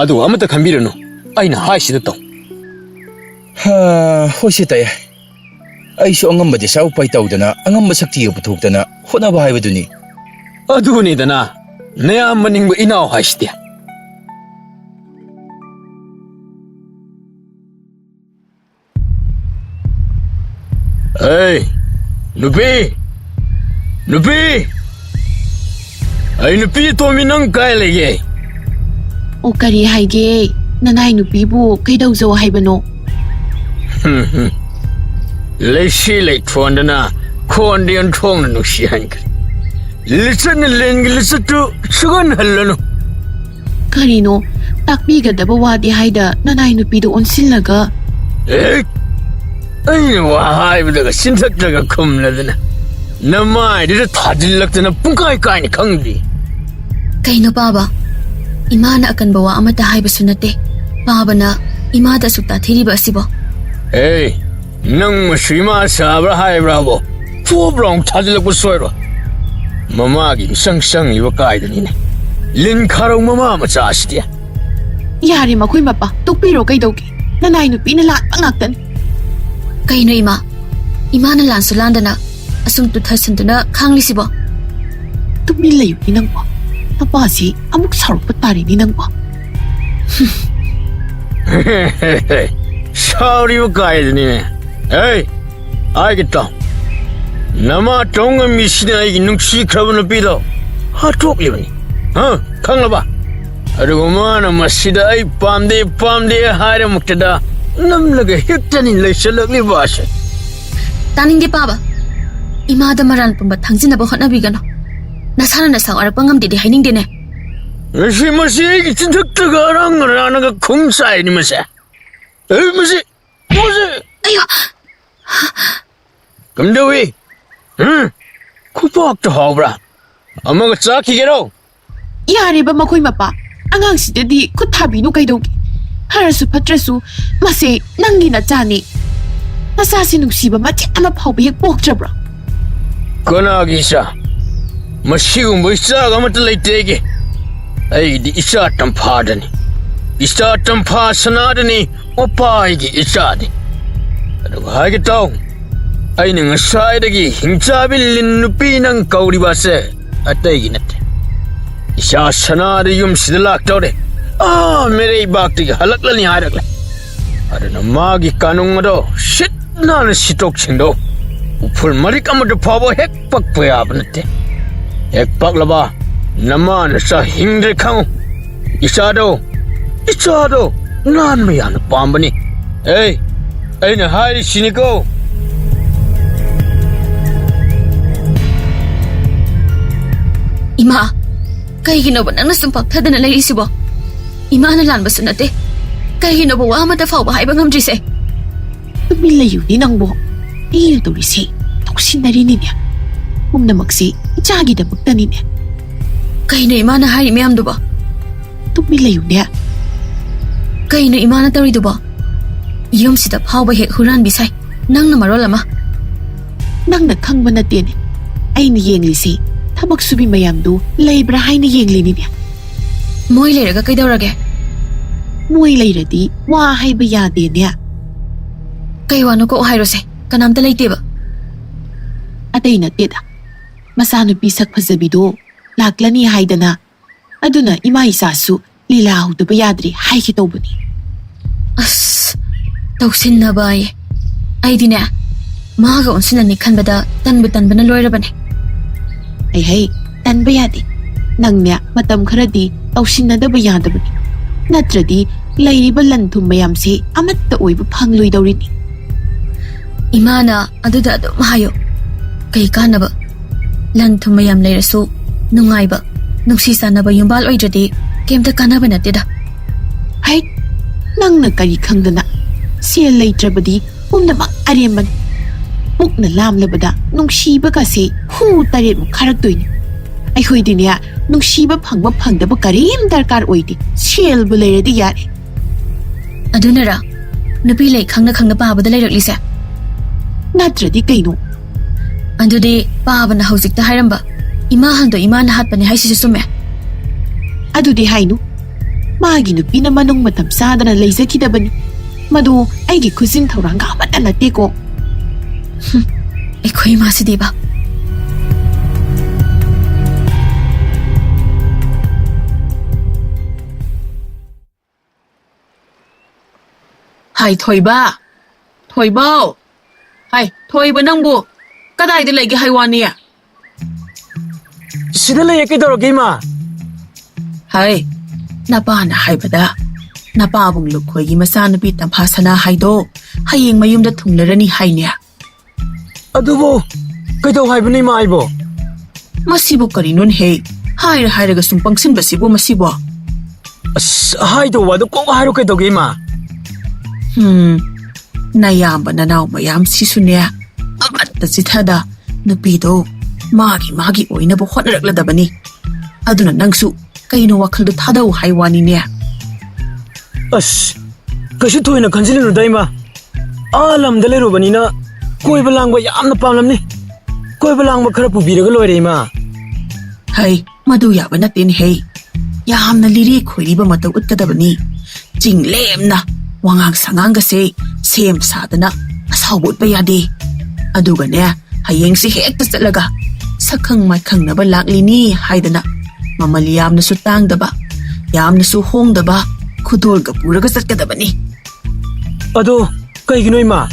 ꯑꯗꯨ ꯑꯃꯠꯇ ꯈꯟꯕꯤꯔꯨꯅꯨ, ꯑꯩꯅ ꯍꯥꯏꯁꯤꯗ ꯇꯧ꯫ ꯍꯥ, ꯍꯣꯏꯁꯦ ꯇꯌꯥꯏ꯫ ꯑꯩꯁꯨ ꯑꯉꯝꯕ ꯗꯤꯁꯥ ꯎꯄꯥꯏ ꯇꯧꯗꯅ, ꯑꯉꯝꯕ ꯁꯛꯇꯤꯒ ꯄꯨꯊꯣꯛꯇꯅ ꯍꯣꯠꯅꯕ ꯍꯥꯏꯕꯗꯨꯅꯤ꯫ ꯑꯗꯨꯅꯤꯗꯅ ꯅꯌꯥꯝꯕ ꯅꯤꯡꯕ ꯏꯅꯥꯎ ꯍꯥꯏꯁꯤꯗꯤ꯫ ꯑꯩ, ꯅꯨꯄꯤ! ꯅꯨꯄꯤ! ꯑꯩ, ꯅꯨꯄꯤ ꯑꯇꯣꯝꯕꯤ, ꯅꯪ ꯀꯥꯏ ꯂꯩꯒꯦ? ꯑꯣ, ꯀꯔꯤ ꯍꯥꯏꯒꯦ? ꯅꯅꯥꯏ ꯅꯨꯄꯤꯕꯨ ꯀꯩꯗꯧꯖꯧ ꯍꯥꯏꯕꯅꯣ? ꯂꯩꯁꯤ ꯂꯩꯊꯣꯟꯗꯅ ꯈꯣꯟꯗꯤ ꯑꯣꯟꯊꯣꯛꯅ ꯅꯨꯡꯁꯤꯍꯟꯈ꯭ꯔꯦ꯫ ꯂꯤꯆꯠꯅ ꯂꯦꯟꯒꯤ ꯂꯤꯆꯠꯇꯨ ꯁꯨꯛꯍꯟꯍꯜꯂꯅꯨ꯫ ꯀꯔꯤꯅꯣ? ꯇꯥꯛꯄꯤꯒꯗꯕ ꯋꯥꯗꯤ ꯍꯥꯏꯗ ꯅꯅꯥꯏ ꯅꯨꯄꯤꯗꯣ ꯑꯣꯟꯁꯤꯜꯂꯒ꯫ ꯑꯦ! ꯑꯩꯅ ꯋꯥ ꯍꯥꯏꯕꯗꯒ ꯆꯤꯟꯊꯛꯇꯒ ꯈꯨꯝꯂꯗꯅ ꯅꯃꯥꯏꯗꯨꯗ ꯊꯥꯖꯤꯜꯂꯛꯇꯅ ꯄꯨꯡꯀꯥꯏ ꯀꯥꯏꯅ ꯈꯪꯗ꯭ꯔꯤ꯫ ꯀꯩꯅꯣ ꯄꯥꯕ? ꯏꯃꯥꯅ ꯑꯀꯟꯕ ꯋꯥ ꯑꯃꯠꯇ ꯍꯥꯏꯕꯁꯨ ꯅꯠꯇꯦ꯫ ꯄꯥꯕꯅ ꯏꯃꯥꯗ ꯑꯁꯨꯛ ꯇꯥꯊꯤꯔꯤꯕ ꯑꯁꯤꯕꯣ? ꯑꯦ! ꯅꯪ ꯃꯁꯤ ꯏꯃꯥ ꯁꯥꯕ꯭ꯔꯥ ꯍꯥꯏꯕ꯭ꯔꯥꯕꯣ? ꯐꯨꯞ ꯂꯥꯎ ꯊꯥꯖꯤꯜꯂꯛꯄ ꯁꯣꯏꯔꯣꯏ꯫ ꯃꯃꯥꯒꯤ ꯃꯤꯆꯪ ꯆꯪꯉꯤꯕ ꯀꯥꯏꯗꯅꯤꯅꯦ꯫ ꯂꯤꯟ ꯈꯥꯔꯧ ꯃꯃꯥ ꯃꯆꯥꯁꯤꯗꯤ꯫ ꯌꯥꯔꯦ ꯃꯈꯣꯏ ꯃꯄꯥ, ꯇꯣꯛꯄꯤꯔꯣ ꯀꯩꯗꯧꯒꯦ? ꯅꯅꯥꯏ ꯅꯨꯄꯤꯅ ꯂꯥꯟꯕ ꯉꯥꯛꯇꯅꯤ꯫ ꯀꯩꯅꯣ ꯏꯃꯥ? ꯏꯃꯥꯅ ꯂꯥꯟꯁꯨ ꯂꯥꯟꯗꯅ ꯑꯁꯨꯝ ꯇꯨꯊꯁꯟꯗꯨꯅ ꯈꯥꯡꯂꯤꯁꯤꯕꯣ? ꯇꯨꯃꯤꯟ ꯂꯩꯌꯨꯅꯦ ꯅꯪꯕꯣ꯫ ꯅꯄꯥꯁꯤ ꯑꯃꯨꯛ ꯁꯥꯎꯔꯛꯄ ꯇꯥꯔꯦꯅꯦ ꯅꯪꯕꯣ꯫ ꯁꯥꯎꯔꯤꯕ ꯀꯥꯏꯗꯅꯤꯅꯦ꯫ ꯑꯦ, ꯍꯥꯏꯒꯦ ꯇꯥꯎ꯫ ꯅꯃꯥ ꯇꯧ ꯉꯝꯃꯤꯁꯤꯅ ꯑꯩꯒꯤ ꯅꯨꯡꯁꯤꯈ꯭ꯔꯕ ꯅꯨꯄꯤꯗꯣ ꯍꯥꯠꯇꯣꯛꯂꯤꯕꯅꯤ꯫ ꯍꯥ? ꯈꯪꯂꯕ? ꯑꯗꯨꯒ ꯃꯥꯅ ꯃꯁꯤꯗ ꯑꯩ ꯄꯥꯝꯗꯦ, ꯄꯥꯝꯗꯦ ꯍꯥꯏꯔꯃꯛꯇꯗ ꯅꯝꯂꯒ ꯍꯦꯛꯇꯅꯤ ꯂꯩꯁꯜꯂꯛꯂꯤꯕ ꯑꯁꯦ꯫ ꯇꯥꯅꯤꯡꯗꯦ ꯄꯥꯕ꯫ ꯏꯃꯥꯗ ꯃꯔꯥꯜ ꯄꯨꯝꯕ ꯊꯥꯡꯖꯤꯟꯅꯕ ꯍꯣꯠꯅꯕꯤꯒꯅꯨ꯫ ꯅꯁꯥꯅ ꯅꯁꯥ ꯋꯥꯔꯛꯄ ꯉꯝꯗꯦꯗꯤ ꯍꯥꯏꯅꯤꯡꯗꯦꯅꯦ꯫ ꯉꯁꯤ ꯃꯁꯤ ꯑꯩꯒꯤ ꯆꯤꯟꯊꯛꯇꯒ ꯑꯔꯥꯡ ꯑꯔꯥꯡꯅꯒ ꯈꯣꯡ ꯆꯥꯏꯅꯤ ꯃꯁꯦ꯫ ꯑꯦ, ꯃꯁꯤ, ꯃꯁꯤ꯫ ꯑꯌꯣ! ꯀꯝꯗꯧꯏ? ꯎꯝ? ꯈꯨꯄꯥꯛꯇ ꯍꯥꯎꯕ꯭ꯔꯥ? ꯑꯃꯒ ꯆꯥꯈꯤꯒꯦꯔꯣ? ꯌꯥꯔꯦꯕ ꯃꯈꯣꯏ ꯃꯄꯥ꯫ ꯑꯉꯥꯡꯁꯤꯗꯗꯤ ꯈꯨꯠ ꯊꯥꯕꯤꯅꯨ ꯀꯩꯗꯧꯒꯦ? ꯐꯔꯁꯨ ꯐꯠꯇ꯭ꯔꯁꯨ ꯃꯁꯦ ꯅꯪꯒꯤ ꯅꯆꯥꯅꯤ꯫ ꯅꯆꯥꯁꯤ ꯅꯨꯡꯁꯤꯕ ꯃꯆꯦꯠ ꯑꯃ ꯐꯥꯎꯕ ꯍꯦꯛ ꯄꯣꯛꯇ꯭ꯔꯕ꯭ꯔꯣ? ꯀꯅꯥꯒꯤ ꯏꯆꯥ? ꯃꯁꯤꯒꯨꯝꯕ ꯏꯆꯥꯒ ꯑꯃꯠꯇ ꯂꯩꯇꯦ ꯑꯩꯒꯤ꯫ ꯑꯩꯒꯤꯗꯤ ꯏꯆꯥ ꯇꯝꯐꯥꯗꯅꯤ꯫ ꯏꯆꯥ ꯇꯝꯐꯥ ꯁꯅꯥꯗꯅꯤ ꯃꯄꯥ ꯑꯩꯒꯤ ꯏꯆꯥꯗꯤ꯫ ꯑꯗꯨꯒ ꯍꯥꯏꯒꯦ ꯇꯥꯎ, ꯑꯩꯅ ꯉꯁꯥꯏꯗꯒꯤ ꯍꯤꯡꯆꯥꯕꯤ ꯂꯤꯟ ꯅꯨꯄꯤ ꯅꯪ ꯀꯧꯔꯤꯕ ꯑꯁꯦ ꯑꯇꯩꯒꯤ ꯅꯠꯇꯦ꯫ ꯏꯆꯥ ꯁꯅꯥꯗ ꯌꯨꯝꯁꯤꯗ ꯂꯥꯛꯇꯧꯔꯦ꯫ ꯑꯥ, ꯃꯤꯔꯩꯕꯥꯛꯇꯒꯤ ꯍꯜꯂꯛꯂꯅꯤ ꯍꯥꯏꯔꯛꯂꯦ꯫ ꯑꯗꯨꯅ ꯃꯥꯒꯤ ꯀꯥꯅꯨꯡ ꯑꯗꯣ ꯁꯤꯠ ꯅꯥꯟꯅ ꯁꯤꯠꯇꯣꯛ ꯁꯤꯟꯗꯣꯛ꯫ ꯎꯐꯨꯜ ꯃꯔꯤꯛ ꯑꯃꯗ ꯐꯥꯎꯕ ꯍꯦꯛ ꯄꯛꯄ ꯌꯥꯕ ꯅꯠꯇꯦ꯫ ꯍꯦꯛ ꯄꯛꯂꯕ ꯅꯃꯥ ꯅꯆꯥ ꯍꯤꯡꯗ꯭ꯔꯦ ꯈꯪꯉꯨ꯫ ꯏꯆꯥꯗꯣ, ꯏꯆꯥꯗꯣ ꯅꯥꯟꯕ ꯌꯥꯝꯅ ꯄꯥꯝꯕꯅꯤ꯫ ꯑꯦ, ꯑꯩꯅ ꯍꯥꯏꯔꯤꯁꯤꯅꯤꯀꯣ꯫ ꯏꯃꯥ, ꯀꯩꯒꯤꯅꯣꯕ ꯅꯪꯅ ꯁꯨꯝ ꯄꯥꯛꯊꯗꯅ ꯂꯩꯔꯤꯁꯤꯕꯣ? ꯏꯃꯥꯅ ꯂꯥꯟꯕꯁꯨ ꯅꯠꯇꯦ꯫ ꯀꯩꯒꯤꯅꯣꯕ ꯋꯥ ꯑꯃꯠꯇ ꯐꯥꯎꯕ ꯍꯥꯏꯕ ꯉꯝꯗ꯭ꯔꯤꯁꯦ? ꯇꯨꯃꯤꯟ ꯂꯩꯌꯨꯅꯦ ꯅꯪꯕꯣ꯫ ꯑꯩꯅ ꯇꯧꯔꯤꯁꯦ ꯇꯧꯁꯤꯟꯅꯔꯤꯅꯤꯅꯦ꯫ ꯄꯨꯝꯅꯃꯛꯁꯦ ꯏꯆꯥꯒꯤꯗꯃꯛꯇꯅꯤꯅꯦ꯫ ꯀꯩꯅꯣ ꯏꯃꯥꯅ ꯍꯥꯏꯔꯤ ꯃꯌꯥꯝꯗꯨꯕꯣ? ꯇꯨꯃꯤꯟ ꯂꯩꯌꯨꯅꯦ꯫ ꯀꯩꯅꯣ ꯏꯃꯥꯅ ꯇꯧꯔꯤꯗꯨꯕꯣ? ꯌꯨꯝꯁꯤꯗ ꯐꯥꯎꯕ ꯍꯦꯛ ꯍꯨꯔꯥꯟꯕꯤ ꯁꯥꯏ꯫ ꯅꯪꯅ ꯃꯔꯣꯜ ꯑꯃ꯫ ꯅꯪꯅ ꯈꯪꯕ ꯅꯠꯇꯦꯅꯦ꯫ ꯑꯩꯅ ꯌꯦꯡꯂꯤꯁꯤ ꯊꯕꯛ ꯁꯨꯕꯤ ꯃꯌꯥꯝꯗꯨ ꯂꯩꯕ꯭ꯔꯥ ꯍꯥꯏꯅ ꯌꯦꯡꯂꯤꯅꯤꯅꯦ꯫ ꯃꯣꯏ ꯂꯩꯔꯒ ꯀꯩꯗꯧꯔꯒꯦ? ꯃꯣꯏ ꯂꯩꯔꯗꯤ ꯋꯥ ꯍꯥꯏꯕ ꯌꯥꯗꯦꯅꯦ꯫ ꯀꯩ ꯋꯥꯅꯣ ꯀꯣꯛ ꯍꯥꯏꯔꯣꯁꯦ, ꯀꯅꯥꯝꯇ ꯂꯩꯇꯦꯕ꯫ ꯑꯇꯩ ꯅꯠꯇꯦꯗ, ꯃꯆꯥꯅꯨꯄꯤ ꯁꯛ ꯐꯖꯕꯤꯗꯣ ꯂꯥꯛꯂꯅꯤ ꯍꯥꯏꯗꯅ꯫ ꯑꯗꯨꯅ ꯏꯃꯥ ꯏꯆꯥꯁꯨ ꯂꯤꯂꯥ ꯍꯧꯗꯕ ꯌꯥꯗ꯭ꯔꯤ ꯍꯥꯏꯒꯦ ꯇꯧꯕꯅꯤ꯫ ꯑꯁ, ꯇꯧꯁꯤꯟꯅꯕ ꯑꯌꯦ꯫ ꯑꯩꯗꯤꯅꯦ, ꯃꯥꯒ ꯑꯣꯟꯁꯤꯟꯅꯅꯤ ꯈꯟꯕꯗ ꯇꯟꯕꯨ ꯇꯟꯕꯅ ꯂꯣꯏꯔꯕꯅꯦ꯫ ꯍꯩ ꯍꯩ, ꯇꯟꯕ ꯌꯥꯗꯦ꯫ ꯅꯪꯅꯦ ꯃꯇꯝ ꯈꯔꯗꯤ ꯇꯧꯁꯤꯟꯅꯗꯕ ꯌꯥꯗꯕꯅꯤ꯫ ꯅꯠꯇ꯭ꯔꯗꯤ ꯂꯩꯔꯤꯕ ꯂꯟ ꯊꯨꯝ ꯃꯌꯥꯝꯁꯦ ꯑꯃꯠꯇ ꯑꯣꯏꯕ ꯐꯪꯂꯣꯏꯗꯧꯔꯤꯅꯤ꯫ ꯏꯃꯥꯅ ꯑꯗꯨꯗ ꯑꯗꯨꯝ ꯍꯥꯏꯌꯣ꯫ ꯀꯩ ꯀꯥꯟꯅꯕ? ꯂꯟ ꯊꯨꯝ ꯃꯌꯥꯝ ꯂꯩꯔꯁꯨ ꯅꯨꯡꯉꯥꯏꯕ, ꯅꯨꯡꯁꯤ ꯆꯥꯟꯅꯕ ꯌꯨꯝꯕꯥꯜ ꯑꯣꯏꯗ꯭ꯔꯗꯤ ꯀꯩꯝꯇ ꯀꯥꯟꯅꯕ ꯅꯠꯇꯦꯗ꯫ ꯍꯩ, ꯅꯪꯅ ꯀꯔꯤ ꯈꯪꯗꯅ? ꯁꯦꯜ ꯂꯩꯇ꯭ꯔꯕꯗꯤ ꯄꯨꯝꯅꯃꯛ ꯑꯔꯦꯝꯕꯅꯤ꯫ ꯄꯨꯛꯅ ꯂꯥꯝꯂꯕꯗ ꯅꯨꯡꯁꯤꯕꯒꯁꯦ ꯍꯨ ꯇꯔꯦꯠꯃꯨꯛ ꯈꯥꯔꯛꯇꯣꯏꯅꯤ꯫ ꯑꯩꯈꯣꯏꯗꯤꯅꯦ, ꯅꯨꯡꯁꯤꯕ ꯐꯪꯕ ꯐꯪꯗꯕ ꯀꯔꯤꯝ ꯗꯔꯀꯥꯔ ꯑꯣꯏꯗꯦ꯫ ꯁꯦꯜꯕꯨ ꯂꯩꯔꯗꯤ ꯌꯥꯔꯦ꯫ ꯑꯗꯨꯅꯔ ꯅꯨꯄꯤ ꯂꯩ ꯈꯪꯅ ꯈꯪꯅ ꯄꯥꯕꯗ ꯂꯩꯔꯛꯂꯤꯁꯦ? ꯅꯠꯇ꯭ꯔꯗꯤ ꯀꯩꯅꯣ? ꯑꯗꯨꯗꯤ ꯄꯥꯕꯅ ꯍꯧꯖꯤꯛꯇ ꯍꯥꯏꯔꯝꯕ ꯏꯃꯥ ꯍꯟꯗꯣ ꯏꯃꯥꯅ ꯍꯥꯠꯄꯅꯦ ꯍꯥꯏꯁꯤꯁꯨ ꯆꯨꯝꯃꯦ꯫ ꯑꯗꯨꯗꯤ ꯍꯥꯏꯅꯨ꯫ ꯃꯥꯒꯤ ꯅꯨꯄꯤꯅ ꯃꯅꯨꯡ ꯃꯇꯝ ꯆꯥꯗꯅ ꯂꯩꯖꯈꯤꯗꯕꯅꯤ꯫ ꯃꯗꯨ ꯑꯩꯒꯤ ꯈꯨꯖꯤꯟ ꯊꯧꯔꯥꯡꯒ ꯑꯃꯠꯇ ꯅꯠꯇꯦꯀꯣ꯫ ꯍꯨꯝ, ꯑꯩꯈꯣꯏ ꯏꯃꯥꯁꯤꯗꯤꯕ꯫ ꯍꯥꯏ, ꯊꯣꯏꯕ꯫ ꯊꯣꯏꯕꯧ꯫ ꯍꯥꯏ, ꯊꯣꯏꯕ, ꯅꯪꯕꯨ ꯀꯗꯥꯏꯗ ꯂꯩꯒꯦ ꯍꯥꯏ ꯋꯥꯅꯤ? ꯁꯤꯗ ꯂꯩꯌꯦ, ꯀꯩꯗꯧꯔꯒꯦ, ꯏꯃꯥ? ꯍꯥꯏ, ꯅꯄꯥꯅ ꯍꯥꯏꯕꯗ ꯅꯄꯥꯕꯨꯡ ꯂꯨꯈꯣꯏꯒꯤ ꯃꯆꯥꯅꯨꯄꯤ ꯇꯝꯐꯥ ꯁꯅꯥ ꯍꯥꯏꯗꯣ ꯍꯌꯦꯡ ꯃꯌꯨꯝꯗ ꯊꯨꯡꯂꯔꯅꯤ ꯍꯥꯏꯅꯦ꯫ ꯑꯗꯨꯕꯨ ꯀꯩꯗꯧ ꯍꯥꯏꯕꯅꯣ, ꯏꯃꯥ, ꯑꯩꯕꯣ? ꯃꯁꯤꯕꯨ ꯀꯔꯤꯅꯣꯅꯦꯍꯦ? ꯍꯥꯏꯔ ꯍꯥꯏꯔꯒ ꯁꯨꯝ ꯄꯪꯁꯤꯟꯕꯁꯤꯕꯨ ꯃꯁꯤꯕꯣ? ꯑꯁ, ꯍꯥꯏꯗꯧ ꯋꯥꯗꯣ ꯀꯣꯛ ꯍꯥꯏꯔꯣ, ꯀꯩꯗꯧꯒꯦ, ꯏꯃꯥ? ꯍꯨꯝ, ꯅꯌꯥꯝꯕ ꯅꯅꯥꯎ ꯃꯌꯥꯝꯁꯤꯁꯨꯅꯦ, ꯑꯃꯠꯇ ꯆꯤꯊꯗ ꯅꯨꯄꯤꯗꯣ ꯃꯥꯒꯤ ꯃꯥꯒꯤ ꯑꯣꯏꯅꯕ ꯍꯣꯠꯅꯔꯛꯂꯗꯕꯅꯤ꯫ ꯑꯗꯨꯅ ꯅꯪꯁꯨ ꯀꯩꯅꯣ ꯋꯥꯈꯜꯗꯣ ꯊꯥꯗꯧ ꯍꯥꯏ ꯋꯥꯅꯤꯅꯦ꯫ ꯑꯁ, ꯀꯩꯁꯨ ꯊꯣꯏꯅ ꯈꯟꯖꯤꯜꯂꯨꯅꯨꯗ, ꯏꯃꯥ꯫ ꯑꯥ ꯂꯝꯗ ꯂꯩꯔꯨꯕꯅꯤꯅ ꯀꯣꯏꯕ ꯂꯥꯡꯕ ꯌꯥꯝꯅ ꯄꯥꯝꯂꯝꯅꯤ꯫ ꯀꯣꯏꯕ ꯂꯥꯡꯕ ꯈꯔ ꯄꯨꯕꯤꯔꯒ ꯂꯣꯏꯔꯦ, ꯏꯃꯥ꯫ ꯍꯩ, ꯃꯗꯨ ꯌꯥꯕ ꯅꯠꯇꯦꯅꯦꯍꯦ꯫ ꯌꯥꯝꯅ ꯂꯤꯔꯤ ꯈꯣꯏꯔꯤꯕ ꯃꯇꯧ ꯎꯠꯀꯗꯕꯅꯤ꯫ ꯆꯤꯡ ꯂꯦꯝꯅ ꯋꯥꯉꯥꯡ ꯁꯉꯥꯡꯒꯁꯦ ꯁꯦꯝ ꯁꯥꯗꯅ ꯑꯁꯥꯎꯕ ꯎꯠꯄ ꯌꯥꯗꯦ꯫ ꯑꯗꯨꯒꯅꯦ, ꯍꯌꯦꯡꯁꯦ ꯍꯦꯛꯇ ꯆꯠꯂꯒ ꯁꯛꯈꯪ ꯃꯥꯏꯈꯪꯅꯕ ꯂꯥꯛꯂꯤꯅꯤ ꯍꯥꯏꯗꯅ ꯃꯃꯜ ꯌꯥꯝꯅꯁꯨ ꯇꯥꯡꯗꯕ, ꯌꯥꯝꯅꯁꯨ ꯍꯣꯡꯗꯕ ꯈꯨꯗꯣꯜꯒ ꯄꯨꯔꯒ ꯆꯠꯀꯗꯕꯅꯤ꯫ ꯑꯗꯣ ꯀꯩꯒꯤꯅꯣ, ꯏꯃꯥ?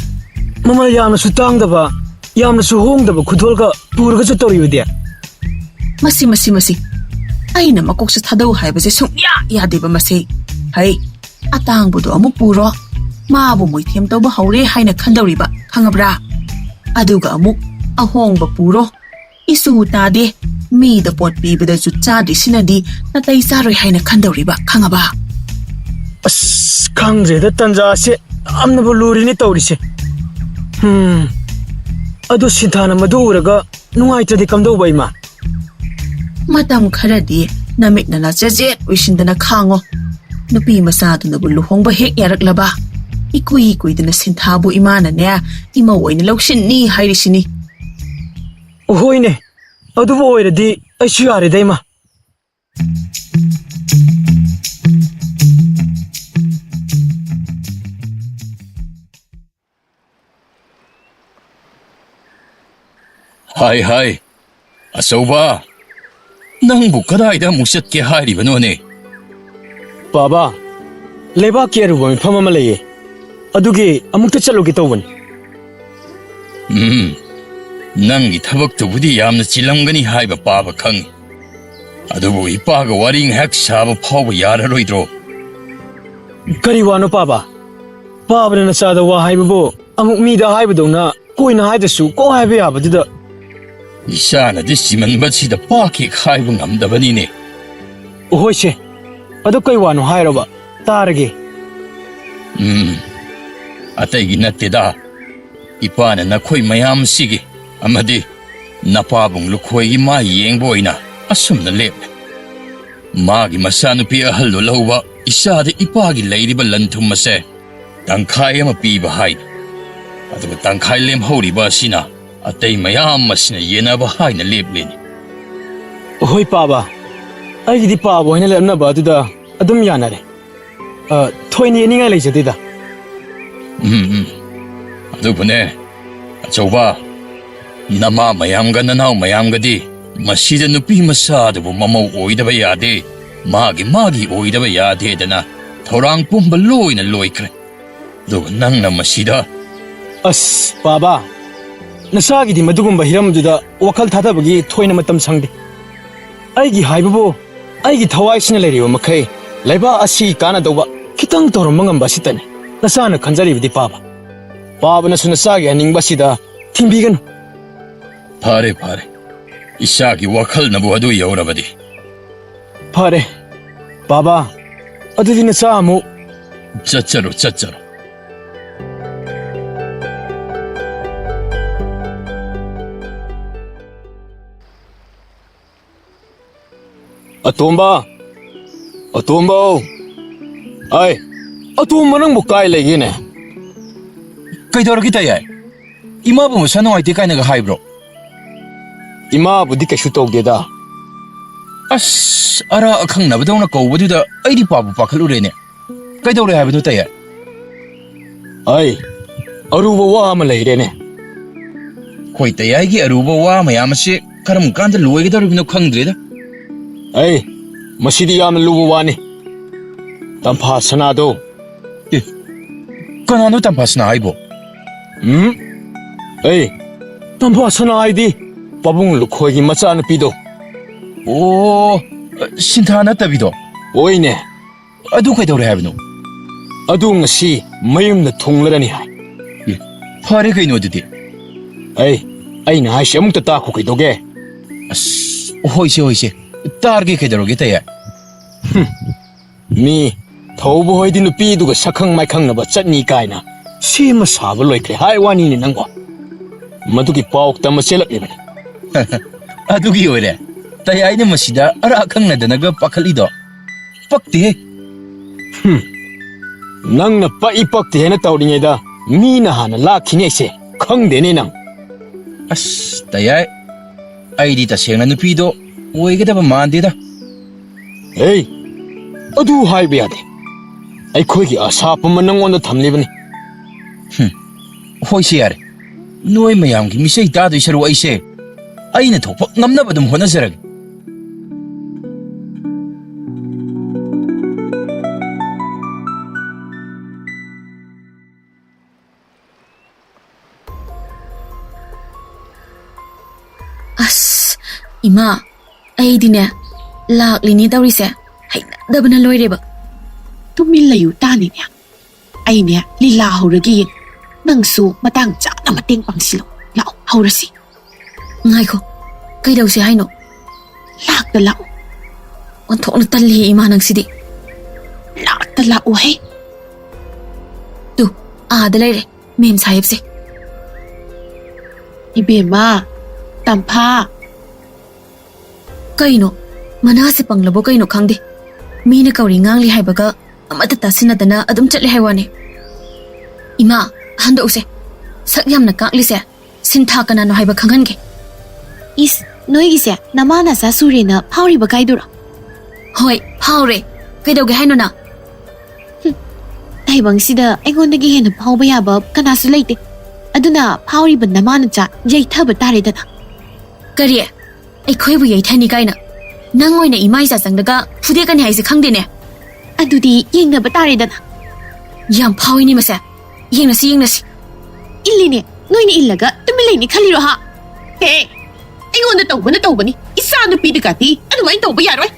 ꯃꯃꯜ ꯌꯥꯝꯅꯁꯨ ꯇꯥꯡꯗꯕ, ꯌꯥꯝꯅꯁꯨ ꯍꯣꯡꯗꯕ ꯈꯨꯗꯣꯜꯒ ꯄꯨꯔꯒ ꯆꯠꯇꯧꯔꯤꯕꯗꯤ? ꯃꯁꯤ, ꯃꯁꯤ, ꯃꯁꯤ꯫ ꯑꯩꯅ ꯃꯀꯣꯛꯁꯦ ꯊꯥꯗꯧ ꯍꯥꯏꯕꯁꯦ ꯁꯨꯡꯌꯥ ꯌꯥꯗꯦꯕ ꯃꯁꯤ꯫ ꯍꯩ, ꯑꯇꯥꯡꯕꯗꯣ ꯑꯃꯨꯛ ꯄꯨꯔꯣ꯫ ꯃꯥꯕꯨ ꯃꯣꯏꯊꯦꯝ ꯇꯧꯕ ꯍꯧꯔꯦ ꯍꯥꯏꯅ ꯈꯟꯗꯧꯔꯤꯕ, ꯈꯪꯉꯕ꯭ꯔꯥ? ꯑꯗꯨꯒ ꯑꯃꯨꯛ ꯑꯍꯣꯡꯕ ꯄꯨꯔꯣ꯫ ꯏꯁꯨ ꯇꯥꯗꯦ꯫ ꯃꯤꯗ ꯄꯣꯠ ꯄꯤꯕꯗꯁꯨ ꯆꯥꯗ꯭ꯔꯤꯁꯤꯅꯗꯤ ꯅꯥꯇꯩ ꯆꯥꯔꯣꯏ ꯍꯥꯏꯅ ꯈꯟꯗꯧꯔꯤꯕ, ꯈꯪꯉꯕ? ꯑꯁ, ꯈꯪꯗ꯭ꯔꯦꯗ, ꯇꯟꯖꯥꯁꯦ ꯌꯥꯝꯅꯕꯨ ꯂꯨꯔꯤꯅꯦ ꯇꯧꯔꯤꯁꯦ꯫ ꯎꯝ, ꯑꯗꯣ ꯁꯤꯟꯊꯥꯅ ꯃꯗꯨ ꯎꯔꯒ ꯅꯨꯡꯉꯥꯏꯇ꯭ꯔꯗꯤ ꯀꯝꯗꯧꯕ, ꯏꯃꯥ? ꯃꯇꯝ ꯈꯔꯗꯤ ꯅꯃꯤꯠ ꯅꯅꯥ ꯆꯦꯠ ꯆꯦꯠ ꯑꯣꯏꯁꯤꯟꯗꯅ ꯈꯥꯡꯉꯣ꯫ ꯅꯨꯄꯤ ꯃꯆꯥꯗꯨꯅꯕꯨ ꯂꯨꯍꯣꯡꯕ ꯍꯦꯛ ꯌꯥꯔꯛꯂꯕ, ꯏꯀꯨꯏ ꯀꯨꯏꯗꯅ ꯁꯤꯟꯊꯥꯕꯨ ꯏꯃꯥꯅꯅꯦ, ꯏꯃꯧ ꯑꯣꯏꯅ ꯂꯧꯁꯤꯟꯅꯤ ꯍꯥꯏꯔꯤꯁꯤꯅꯤ꯫ ꯍꯣꯏꯅꯦ, ꯑꯗꯨꯕꯨ ꯑꯣꯏꯔꯗꯤ ꯑꯩꯁꯨ ꯌꯥꯔꯦꯗ, ꯏꯃꯥ꯫ ꯍꯥꯏ ꯍꯥꯏ, ꯑꯆꯧꯕ, ꯅꯪꯕꯨ ꯀꯗꯥꯏꯗ ꯑꯃꯨꯛ ꯆꯠꯀꯦ ꯍꯥꯏꯔꯤꯕꯅꯣꯅꯦ? ꯄꯥꯕ, ꯂꯩꯕꯥꯛꯀꯤ ꯑꯔꯨꯕ ꯃꯤꯐꯝ ꯑꯃ ꯂꯩꯌꯦ, ꯑꯗꯨꯒꯤ ꯑꯃꯨꯛꯇ ꯆꯠꯂꯨꯒꯦ ꯇꯧꯕꯅꯤ꯫ ꯎꯝ, ꯅꯪꯒꯤ ꯊꯕꯛꯇꯨꯕꯨꯗꯤ ꯌꯥꯝꯅ ꯆꯤꯜꯂꯝꯒꯅꯤ ꯍꯥꯏꯕ ꯄꯥꯕ ꯈꯪꯏ꯫ ꯑꯗꯨꯕꯨ ꯏꯄꯥꯒ ꯋꯥꯔꯤ ꯉꯥꯏꯍꯥꯛ ꯁꯥꯕ ꯐꯥꯎꯕ ꯌꯥꯔꯔꯣꯏꯗ꯭ꯔꯣ? ꯀꯔꯤ ꯋꯥꯅꯣ ꯄꯥꯕ? ꯄꯥꯕꯅ ꯅꯆꯥꯗ ꯋꯥ ꯍꯥꯏꯕꯕꯨ ꯑꯃꯨꯛ ꯃꯤꯗ ꯍꯥꯏꯕꯗꯧꯅ ꯀꯣꯏꯅ ꯍꯥꯏꯗ꯭ꯔꯁꯨ ꯀꯣꯛ ꯍꯥꯏꯕ ꯌꯥꯕꯗꯨꯗ꯫ ꯏꯆꯥꯅꯗꯤ ꯆꯤꯃꯟꯕꯁꯤꯗ ꯄꯥꯛ ꯍꯦꯛ ꯍꯥꯏꯕ ꯉꯝꯗꯕꯅꯤꯅꯦ꯫ ꯍꯣꯏꯁꯦ, ꯑꯗꯨ ꯀꯩ ꯋꯥꯅꯣ ꯍꯥꯏꯔꯣꯕ, ꯇꯥꯔꯒꯦ꯫ ꯎꯝ, ꯑꯇꯩꯒꯤ ꯅꯠꯇꯦꯗ꯫ ꯏꯄꯥꯅ ꯅꯈꯣꯏ ꯃꯌꯥꯝꯁꯤꯒꯤ ꯑꯃꯗꯤ ꯅꯄꯥꯕꯨꯡ ꯂꯨꯈꯣꯏꯒꯤ ꯃꯥꯏ ꯌꯦꯡꯕ ꯑꯣꯏꯅ ꯑꯁꯨꯝꯅ ꯂꯦꯞꯂꯦ꯫ ꯃꯥꯒꯤ ꯃꯆꯥꯅꯨꯄꯤ ꯑꯍꯜꯗꯨ ꯂꯧꯕ ꯏꯆꯥꯗ ꯏꯄꯥꯒꯤ ꯂꯩꯔꯤꯕ ꯂꯟ ꯊꯨꯝ ꯑꯁꯦ ꯇꯪꯈꯥꯏ ꯑꯃ ꯄꯤꯕ ꯍꯥꯏꯅ, ꯑꯗꯨꯒ ꯇꯪꯈꯥꯏ ꯂꯦꯝꯍꯧꯔꯤꯕ ꯑꯁꯤꯅ ꯑꯇꯩ ꯃꯌꯥꯝ ꯑꯁꯤꯅ ꯌꯦꯟꯅꯕ ꯍꯥꯏꯅ ꯂꯦꯞꯂꯤꯅꯤ꯫ ꯍꯣꯏ ꯄꯥꯕ, ꯑꯩꯒꯤꯗꯤ ꯄꯥꯕ ꯍꯣꯏꯅ ꯂꯦꯞꯅꯕ ꯑꯗꯨꯗ ꯑꯗꯨꯝ ꯌꯥꯅꯔꯦ꯫ ꯑ, ꯊꯣꯏꯅ ꯌꯦꯠꯅꯤꯡꯉꯥꯏ ꯂꯩꯖꯗꯦꯗ꯫ ꯎꯝ, ꯎꯝ꯫ ꯑꯗꯨꯕꯨꯅꯦ, ꯑꯆꯧꯕ, ꯅꯃꯥ ꯃꯌꯥꯝꯒ ꯅꯅꯥꯎ ꯃꯌꯥꯝꯒꯗꯤ ꯃꯁꯤꯗ ꯅꯨꯄꯤ ꯃꯆꯥꯗꯨꯕꯨ ꯃꯃꯧ ꯑꯣꯏꯗꯕ ꯌꯥꯗꯦ, ꯃꯥꯒꯤ ꯃꯥꯒꯤ ꯑꯣꯏꯗꯕ ꯌꯥꯗꯦꯗꯅ ꯊꯧꯔꯥꯡ ꯄꯨꯝꯕ ꯂꯣꯏꯅ ꯂꯣꯏꯈ꯭ꯔꯦ꯫ ꯑꯗꯨꯒ ꯅꯪꯅ ꯃꯁꯤꯗ꯫ ꯑꯁ, ꯄꯥꯕ, ꯅꯆꯥꯒꯤꯗꯤ ꯃꯗꯨꯒꯨꯝꯕ ꯍꯤꯔꯝꯗꯨꯗ ꯋꯥꯈꯜ ꯊꯥꯗꯕꯒꯤ ꯊꯣꯏꯅ ꯃꯇꯝ ꯁꯪꯗꯦ꯫ ꯑꯩꯒꯤ ꯍꯥꯏꯕꯕꯨ, ꯑꯩꯒꯤ ꯊꯋꯥꯏꯁꯤꯅ ꯂꯩꯔꯤꯕ ꯃꯈꯩ ꯂꯩꯕꯥꯛ ꯑꯁꯤ ꯀꯥꯟꯅꯗꯧꯕ ꯈꯤꯠ ꯑꯃꯨꯛꯇꯪ ꯇꯧꯔꯝꯕ ꯉꯝꯕ ꯑꯁꯤꯇꯅꯤ ꯅꯆꯥꯅ ꯈꯟꯖꯔꯤꯕꯗꯤ, ꯄꯥꯕ꯫ ꯄꯥꯕꯅꯁꯨ ꯅꯆꯥꯒꯤ ꯑꯅꯤꯡꯕ ꯑꯁꯤꯗ ꯊꯤꯡꯕꯤꯒꯅꯨ꯫ ꯐꯔꯦ, ꯐꯔꯦ꯫ ꯏꯆꯥꯒꯤ ꯋꯥꯈꯜꯅꯕꯨ ꯑꯗꯨ ꯌꯧꯔꯕꯗꯤ꯫ ꯐꯔꯦ, ꯄꯥꯕ꯫ ꯑꯗꯨꯗꯤ ꯅꯆꯥ ꯑꯃꯨꯛ ꯆꯠꯆꯔꯣ, ꯆꯠꯆꯔꯣ꯫ ꯑꯇꯣꯝꯕ! ꯑꯇꯣꯝꯕꯧ! ꯑꯩ, ꯑꯇꯣꯝꯕ ꯅꯪꯕꯨ ꯀꯥꯏ ꯂꯩꯒꯦꯅꯦ? ꯀꯩꯗꯧꯔꯒꯦ, ꯇꯌꯥꯏ? ꯏꯃꯥꯕꯨ ꯃꯁꯥ ꯅꯨꯡꯉꯥꯏꯇꯦ ꯀꯥꯏꯅꯒ ꯍꯥꯏꯕ꯭ꯔꯣ? ꯏꯃꯥꯕꯨꯗꯤ ꯀꯩꯁꯨ ꯇꯧꯗꯦꯗ꯫ ꯑꯁ, ꯑꯔꯥ ꯑꯈꯪꯅꯕꯗꯧꯅ ꯀꯧꯕꯗꯨꯗ ꯑꯩꯗꯤ ꯄꯥꯕꯨ ꯄꯥꯈꯠꯂꯨꯔꯦꯅꯦ꯫ ꯀꯩꯗꯧꯔꯦ ꯍꯥꯏꯕꯅꯣ, ꯇꯌꯥꯏ? ꯑꯩ, ꯑꯔꯨꯕ ꯋꯥ ꯑꯃ ꯂꯩꯔꯦꯅꯦ꯫ ꯑꯩꯈꯣꯏ ꯇꯌꯥꯏꯒꯤ ꯑꯔꯨꯕ ꯋꯥ ꯃꯌꯥꯝ ꯑꯁꯤ ꯀꯔꯝ ꯀꯥꯟꯗ ꯂꯣꯏꯒꯗꯧꯔꯤꯕꯅꯣ ꯈꯪꯗ꯭ꯔꯦꯗ꯫ ꯑꯩ, ꯃꯁꯤꯗꯤ ꯌꯥꯝꯅ ꯂꯨꯕ ꯋꯥꯅꯤ꯫ ꯇꯝꯐꯥ ꯁꯅꯥꯗꯣ꯫ ꯑꯦ, ꯀꯅꯥꯅꯣ ꯇꯝꯐꯥ ꯁꯅꯥ ꯍꯥꯏꯕꯣ? ꯎꯝ? ꯑꯩ, ꯇꯝꯐꯥ ꯁꯅꯥ ꯍꯥꯏꯗꯤ ꯄꯥꯕꯨꯡ ꯂꯨꯈꯣꯏꯒꯤ ꯃꯆꯥꯅꯨꯄꯤꯗꯣ꯫ ꯑꯣ, ꯁꯤꯟꯊꯥ ꯅꯠꯇꯕꯤꯗꯣ? ꯍꯣꯏꯅꯦ꯫ ꯑꯗꯨ ꯀꯩꯗꯧꯔꯦ ꯍꯥꯏꯕꯅꯣ? ꯑꯗꯨ ꯉꯁꯤ ꯃꯌꯨꯝꯗ ꯊꯨꯡꯂꯔꯅꯤ ꯍꯥꯏ꯫ ꯑꯦ, ꯐꯔꯦ ꯀꯩꯅꯣ ꯑꯗꯨꯗꯤ꯫ ꯑꯩ, ꯑꯩꯅ ꯍꯥꯏꯁꯦ ꯑꯃꯨꯛꯇ ꯇꯥꯈꯣ ꯀꯩꯗꯧꯒꯦ? ꯑꯁ, ꯍꯣꯏꯁꯦ, ꯍꯣꯏꯁꯦ꯫ ꯇꯥꯔꯒꯦ ꯀꯩꯗꯧꯔꯒꯦ, ꯇꯌꯥꯏ? ꯍꯨꯝ, ꯃꯤ ꯊꯧꯕ ꯍꯣꯏꯗꯤ ꯅꯨꯄꯤꯗꯨꯒ ꯁꯛꯈꯪ ꯃꯥꯏꯈꯪꯅꯕ ꯆꯠꯅꯤ ꯀꯥꯏꯅ ꯁꯦꯝꯕ ꯁꯥꯕ ꯂꯣꯏꯈ꯭ꯔꯦ ꯍꯥꯏ ꯋꯥꯅꯤꯅꯦ ꯅꯪꯕꯣ꯫ ꯃꯗꯨꯒꯤ ꯄꯥꯎ ꯇꯝꯕ ꯆꯦꯜꯂꯛꯂꯤꯕꯅꯤ꯫ ꯑꯗꯨꯒꯤ ꯑꯣꯏꯔꯦ꯫ ꯇꯌꯥꯏꯅ ꯃꯁꯤꯗ ꯑꯔꯥ ꯈꯪꯅꯗꯅꯒ ꯄꯥꯈꯠꯂꯤꯗꯣ꯫ ꯄꯛꯇꯦꯍꯦ꯫ ꯍꯨꯝ꯫ ꯅꯪꯅ ꯄꯛꯏ ꯄꯛꯇꯦ ꯍꯥꯏꯅ ꯇꯧꯔꯤꯉꯩꯗ ꯃꯤꯅ ꯍꯥꯟꯅ ꯂꯥꯛꯈꯤꯅꯤ ꯍꯥꯏꯁꯦ ꯈꯪꯗꯦꯅꯦ ꯅꯪ꯫ ꯑꯁ, ꯇꯌꯥꯏ꯫ ꯑꯩꯗꯤ ꯇꯁꯦꯡꯅ ꯅꯨꯄꯤꯗꯣ ꯑꯣꯏꯒꯗꯕ ꯃꯥꯟꯗꯦꯗ꯫ ꯍꯦ, ꯑꯗꯨ ꯍꯥꯏꯕ ꯌꯥꯗꯦ꯫ ꯑꯩꯈꯣꯏꯒꯤ ꯑꯁꯥ ꯄꯨꯝꯕ ꯅꯪꯉꯣꯟꯗ ꯊꯝꯂꯤꯕꯅꯤ꯫ ꯍꯨꯝ, ꯍꯣꯏꯁꯦ ꯌꯥꯔꯦ꯫ ꯅꯣꯏ ꯃꯌꯥꯝꯒꯤ ꯃꯤꯆꯩ ꯇꯥꯗꯣꯏ ꯁꯔꯨꯛ ꯑꯩꯁꯦ ꯑꯩꯅ ꯊꯣꯛꯄ ꯉꯝꯅꯕ ꯑꯗꯨꯝ ꯍꯣꯠꯅꯖꯔꯒꯦ꯫ ꯑꯁ, ꯏꯃꯥ, ꯑꯩꯗꯤꯅꯦ, ꯂꯥꯛꯂꯤꯅꯦ ꯇꯧꯔꯤꯁꯦ꯫ ꯍꯩꯅꯗꯕꯅ ꯂꯣꯏꯔꯦꯕ꯫ ꯇꯨꯃꯤꯟ ꯂꯩꯌꯨ ꯇꯥꯅꯤꯅꯦ꯫ ꯑꯩꯅꯦ ꯂꯤꯂꯥ ꯍꯧꯔꯒꯦ꯫ ꯅꯪꯁꯨ ꯃꯇꯥꯡ ꯆꯥꯅ ꯃꯇꯦꯡ ꯄꯥꯡꯁꯤꯜꯂꯣ꯫ ꯂꯥꯛꯑꯣ, ꯍꯧꯔꯁꯤ꯫ ꯉꯥꯏꯈꯣ, ꯀꯩꯗꯧꯁꯦ ꯍꯥꯏꯅꯣ? ꯂꯥꯛꯇ ꯂꯥꯛꯑꯣ꯫ ꯑꯣꯟꯊꯣꯛꯅ ꯇꯜꯂꯤ ꯏꯃꯥ ꯅꯪꯁꯤꯗꯤ꯫ ꯂꯥꯛꯇ ꯂꯥꯛꯑꯣ ꯍꯦ꯫ ꯇꯨ, ꯑꯥꯗ ꯂꯩꯔꯦ ꯃꯦꯝ ꯁꯥꯍꯦꯕꯁꯦ꯫ ꯏꯕꯦꯝꯃ, ꯇꯝꯐꯥ꯫ ꯀꯩꯅꯣ? ꯃꯅꯥꯁꯦ ꯄꯪꯂꯕꯣ ꯀꯩꯅꯣ ꯈꯪꯗꯦ꯫ ꯃꯤꯅ ꯀꯧꯔꯤ ꯉꯥꯡꯂꯤ ꯍꯥꯏꯕꯒ ꯑꯃꯠꯇ ꯇꯥꯁꯤꯟꯅꯗꯅ ꯑꯗꯨꯝ ꯆꯠꯂꯦ ꯍꯥꯏ ꯋꯥꯅꯦ꯫ ꯏꯃꯥ, ꯍꯟꯗꯣꯛꯎꯁꯦ꯫ ꯁꯛ ꯌꯥꯝꯅ ꯀꯥꯛꯂꯤꯁꯦ ꯁꯤꯟꯊꯥ ꯀꯅꯥꯅꯣ ꯍꯥꯏꯕ ꯈꯪꯍꯟꯒꯦ꯫ ꯏꯁ, ꯅꯣꯏꯒꯤꯁꯦ ꯅꯃꯥ ꯅꯆꯥ ꯁꯨꯔꯦꯅ ꯐꯥꯎꯔꯤꯕ ꯀꯥꯏꯗꯨꯔꯣ? ꯍꯣꯏ, ꯐꯥꯎꯔꯦ꯫ ꯀꯩꯗꯧꯒꯦ ꯍꯥꯏꯅꯣ ꯅꯪ? ꯍꯨꯝ, ꯇꯥꯏꯕꯪꯁꯤꯗ ꯑꯩꯉꯣꯟꯗꯒꯤ ꯍꯦꯟꯅ ꯐꯥꯎꯕ ꯌꯥꯕ ꯀꯅꯥꯁꯨ ꯂꯩꯇꯦ꯫ ꯑꯗꯨꯅ ꯐꯥꯎꯔꯤꯕ ꯅꯃꯥ ꯅꯆꯥ ꯌꯩꯊꯕ ꯇꯥꯔꯦꯗꯅ꯫ ꯀꯔꯤ? ꯑꯩꯈꯣꯏꯕꯨ ꯌꯩꯊꯅꯤ ꯀꯥꯏꯅ? ꯅꯪ ꯑꯣꯏꯅ ꯏꯃꯥ ꯏꯆꯥ ꯆꯪꯂꯒ ꯐꯨꯗꯦꯛꯀꯅꯤ ꯍꯥꯏꯁꯦ ꯈꯪꯗꯦꯅꯦ꯫ ꯑꯗꯨꯗꯤ ꯌꯦꯡꯅꯕ ꯇꯥꯔꯦꯗꯅ꯫ ꯌꯥꯝ ꯐꯥꯎꯏꯅꯦ ꯃꯁꯦ꯫ ꯌꯦꯡꯅꯁꯤ, ꯌꯦꯡꯅꯁꯤ꯫ ꯏꯜꯂꯤꯅꯦ, ꯅꯣꯏꯅ ꯏꯜꯂꯒ ꯇꯨꯃꯤꯟ ꯂꯩꯅꯤ ꯈꯜꯂꯤꯔꯣ ꯍꯥ? ꯍꯦ, ꯑꯩꯉꯣꯟꯗ ꯇꯧꯕꯅ ꯇꯧꯕꯅꯤ, ꯏꯆꯥ ꯅꯨꯄꯤꯗꯒꯗꯤ ꯑꯗꯨꯃꯥꯏꯅ ꯇꯧꯕ ꯌꯥꯔꯣꯏ꯫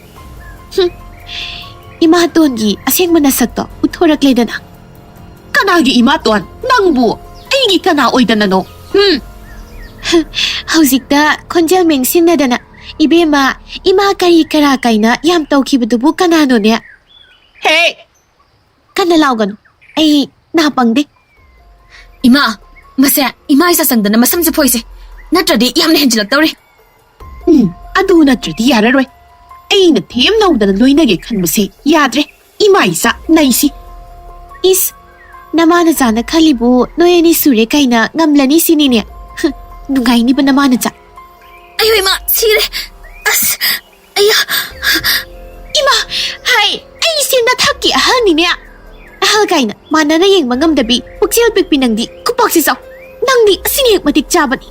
ꯍꯨꯝ, ꯏꯃꯥꯇꯣꯟꯒꯤ ꯑꯁꯦꯡꯕ ꯅꯁꯛꯇꯣ ꯎꯠꯊꯣꯔꯛꯂꯦꯗꯅ꯫ ꯀꯅꯥꯒꯤ ꯏꯃꯥꯇꯣꯟ? ꯅꯪꯕꯨ ꯑꯩꯒꯤ ꯀꯅꯥ ꯑꯣꯏꯗꯅꯅꯣ? ꯍꯨꯝ꯫ ꯍꯧꯖꯤꯛꯇ ꯈꯣꯟꯖꯦꯜ ꯃꯦꯡꯁꯤꯟꯅꯗꯅ ꯏꯕꯦꯝꯃ, ꯏꯃꯥ ꯀꯔꯤ ꯀꯔꯥ ꯀꯥꯏꯅ ꯌꯥꯝ ꯇꯧꯈꯤꯕꯗꯨꯕꯨ ꯀꯅꯥꯅꯣꯅꯦ? ꯍꯦ! ꯀꯟꯅ ꯂꯥꯎꯒꯅꯨ, ꯑꯩ ꯅꯥ ꯄꯪꯗꯦ꯫ ꯏꯃꯥ, ꯃꯁꯦ ꯏꯃꯥ ꯏꯆꯥ ꯆꯪꯗꯅ ꯃꯁꯝꯁꯦ ꯐꯣꯏꯁꯦ, ꯅꯠꯇ꯭ꯔꯗꯤ ꯌꯥꯝꯅ ꯍꯦꯟꯖꯤꯜꯂꯛꯇꯧꯔꯦ꯫ ꯎꯝ, ꯑꯗꯨ ꯅꯠꯇ꯭ꯔꯗꯤ ꯌꯥꯔꯔꯣꯏ꯫ ꯑꯩꯅ ꯊꯦꯝ ꯅꯧꯗꯅ ꯂꯣꯏꯅꯒꯦ ꯈꯟꯕꯁꯦ ꯌꯥꯗ꯭ꯔꯦ꯫ ꯏꯃꯥ ꯏꯆꯥ ꯅꯩꯁꯤ꯫ ꯏꯁ, ꯅꯃꯥ ꯅꯆꯥꯅ ꯈꯜꯂꯤꯕꯨ ꯅꯣꯏ ꯑꯅꯤ ꯁꯨꯔꯦ ꯀꯥꯏꯅ ꯉꯝꯂꯅꯤ ꯁꯤꯅꯤꯅꯦ꯫ ꯍꯨꯝ, ꯅꯨꯡꯉꯥꯏꯅꯤꯕ ꯅꯃꯥ ꯅꯆꯥ꯫ ꯑꯌꯣ ꯏꯃꯥ, ꯁꯤꯔꯦ꯫ ꯑꯁ, ꯑꯌꯥ꯫ ꯏꯃꯥ, ꯍꯥꯏ, ꯑꯩꯁꯦ ꯅꯊꯛꯀꯤ ꯑꯍꯜꯅꯤꯅꯦ꯫ ꯑꯍꯜ ꯀꯥꯏꯅ ꯃꯥꯟꯅꯅ ꯌꯦꯡꯕ ꯉꯝꯗꯕꯤ ꯄꯨꯛꯆꯦꯜ ꯄꯤꯛꯄꯤ ꯅꯪꯗꯤ ꯈꯨꯄꯥꯛꯁꯤ ꯆꯥꯎ꯫ ꯅꯪꯗꯤ ꯑꯁꯤꯅ ꯍꯦꯛ ꯃꯇꯤꯛ ꯆꯥꯕꯅꯤ꯫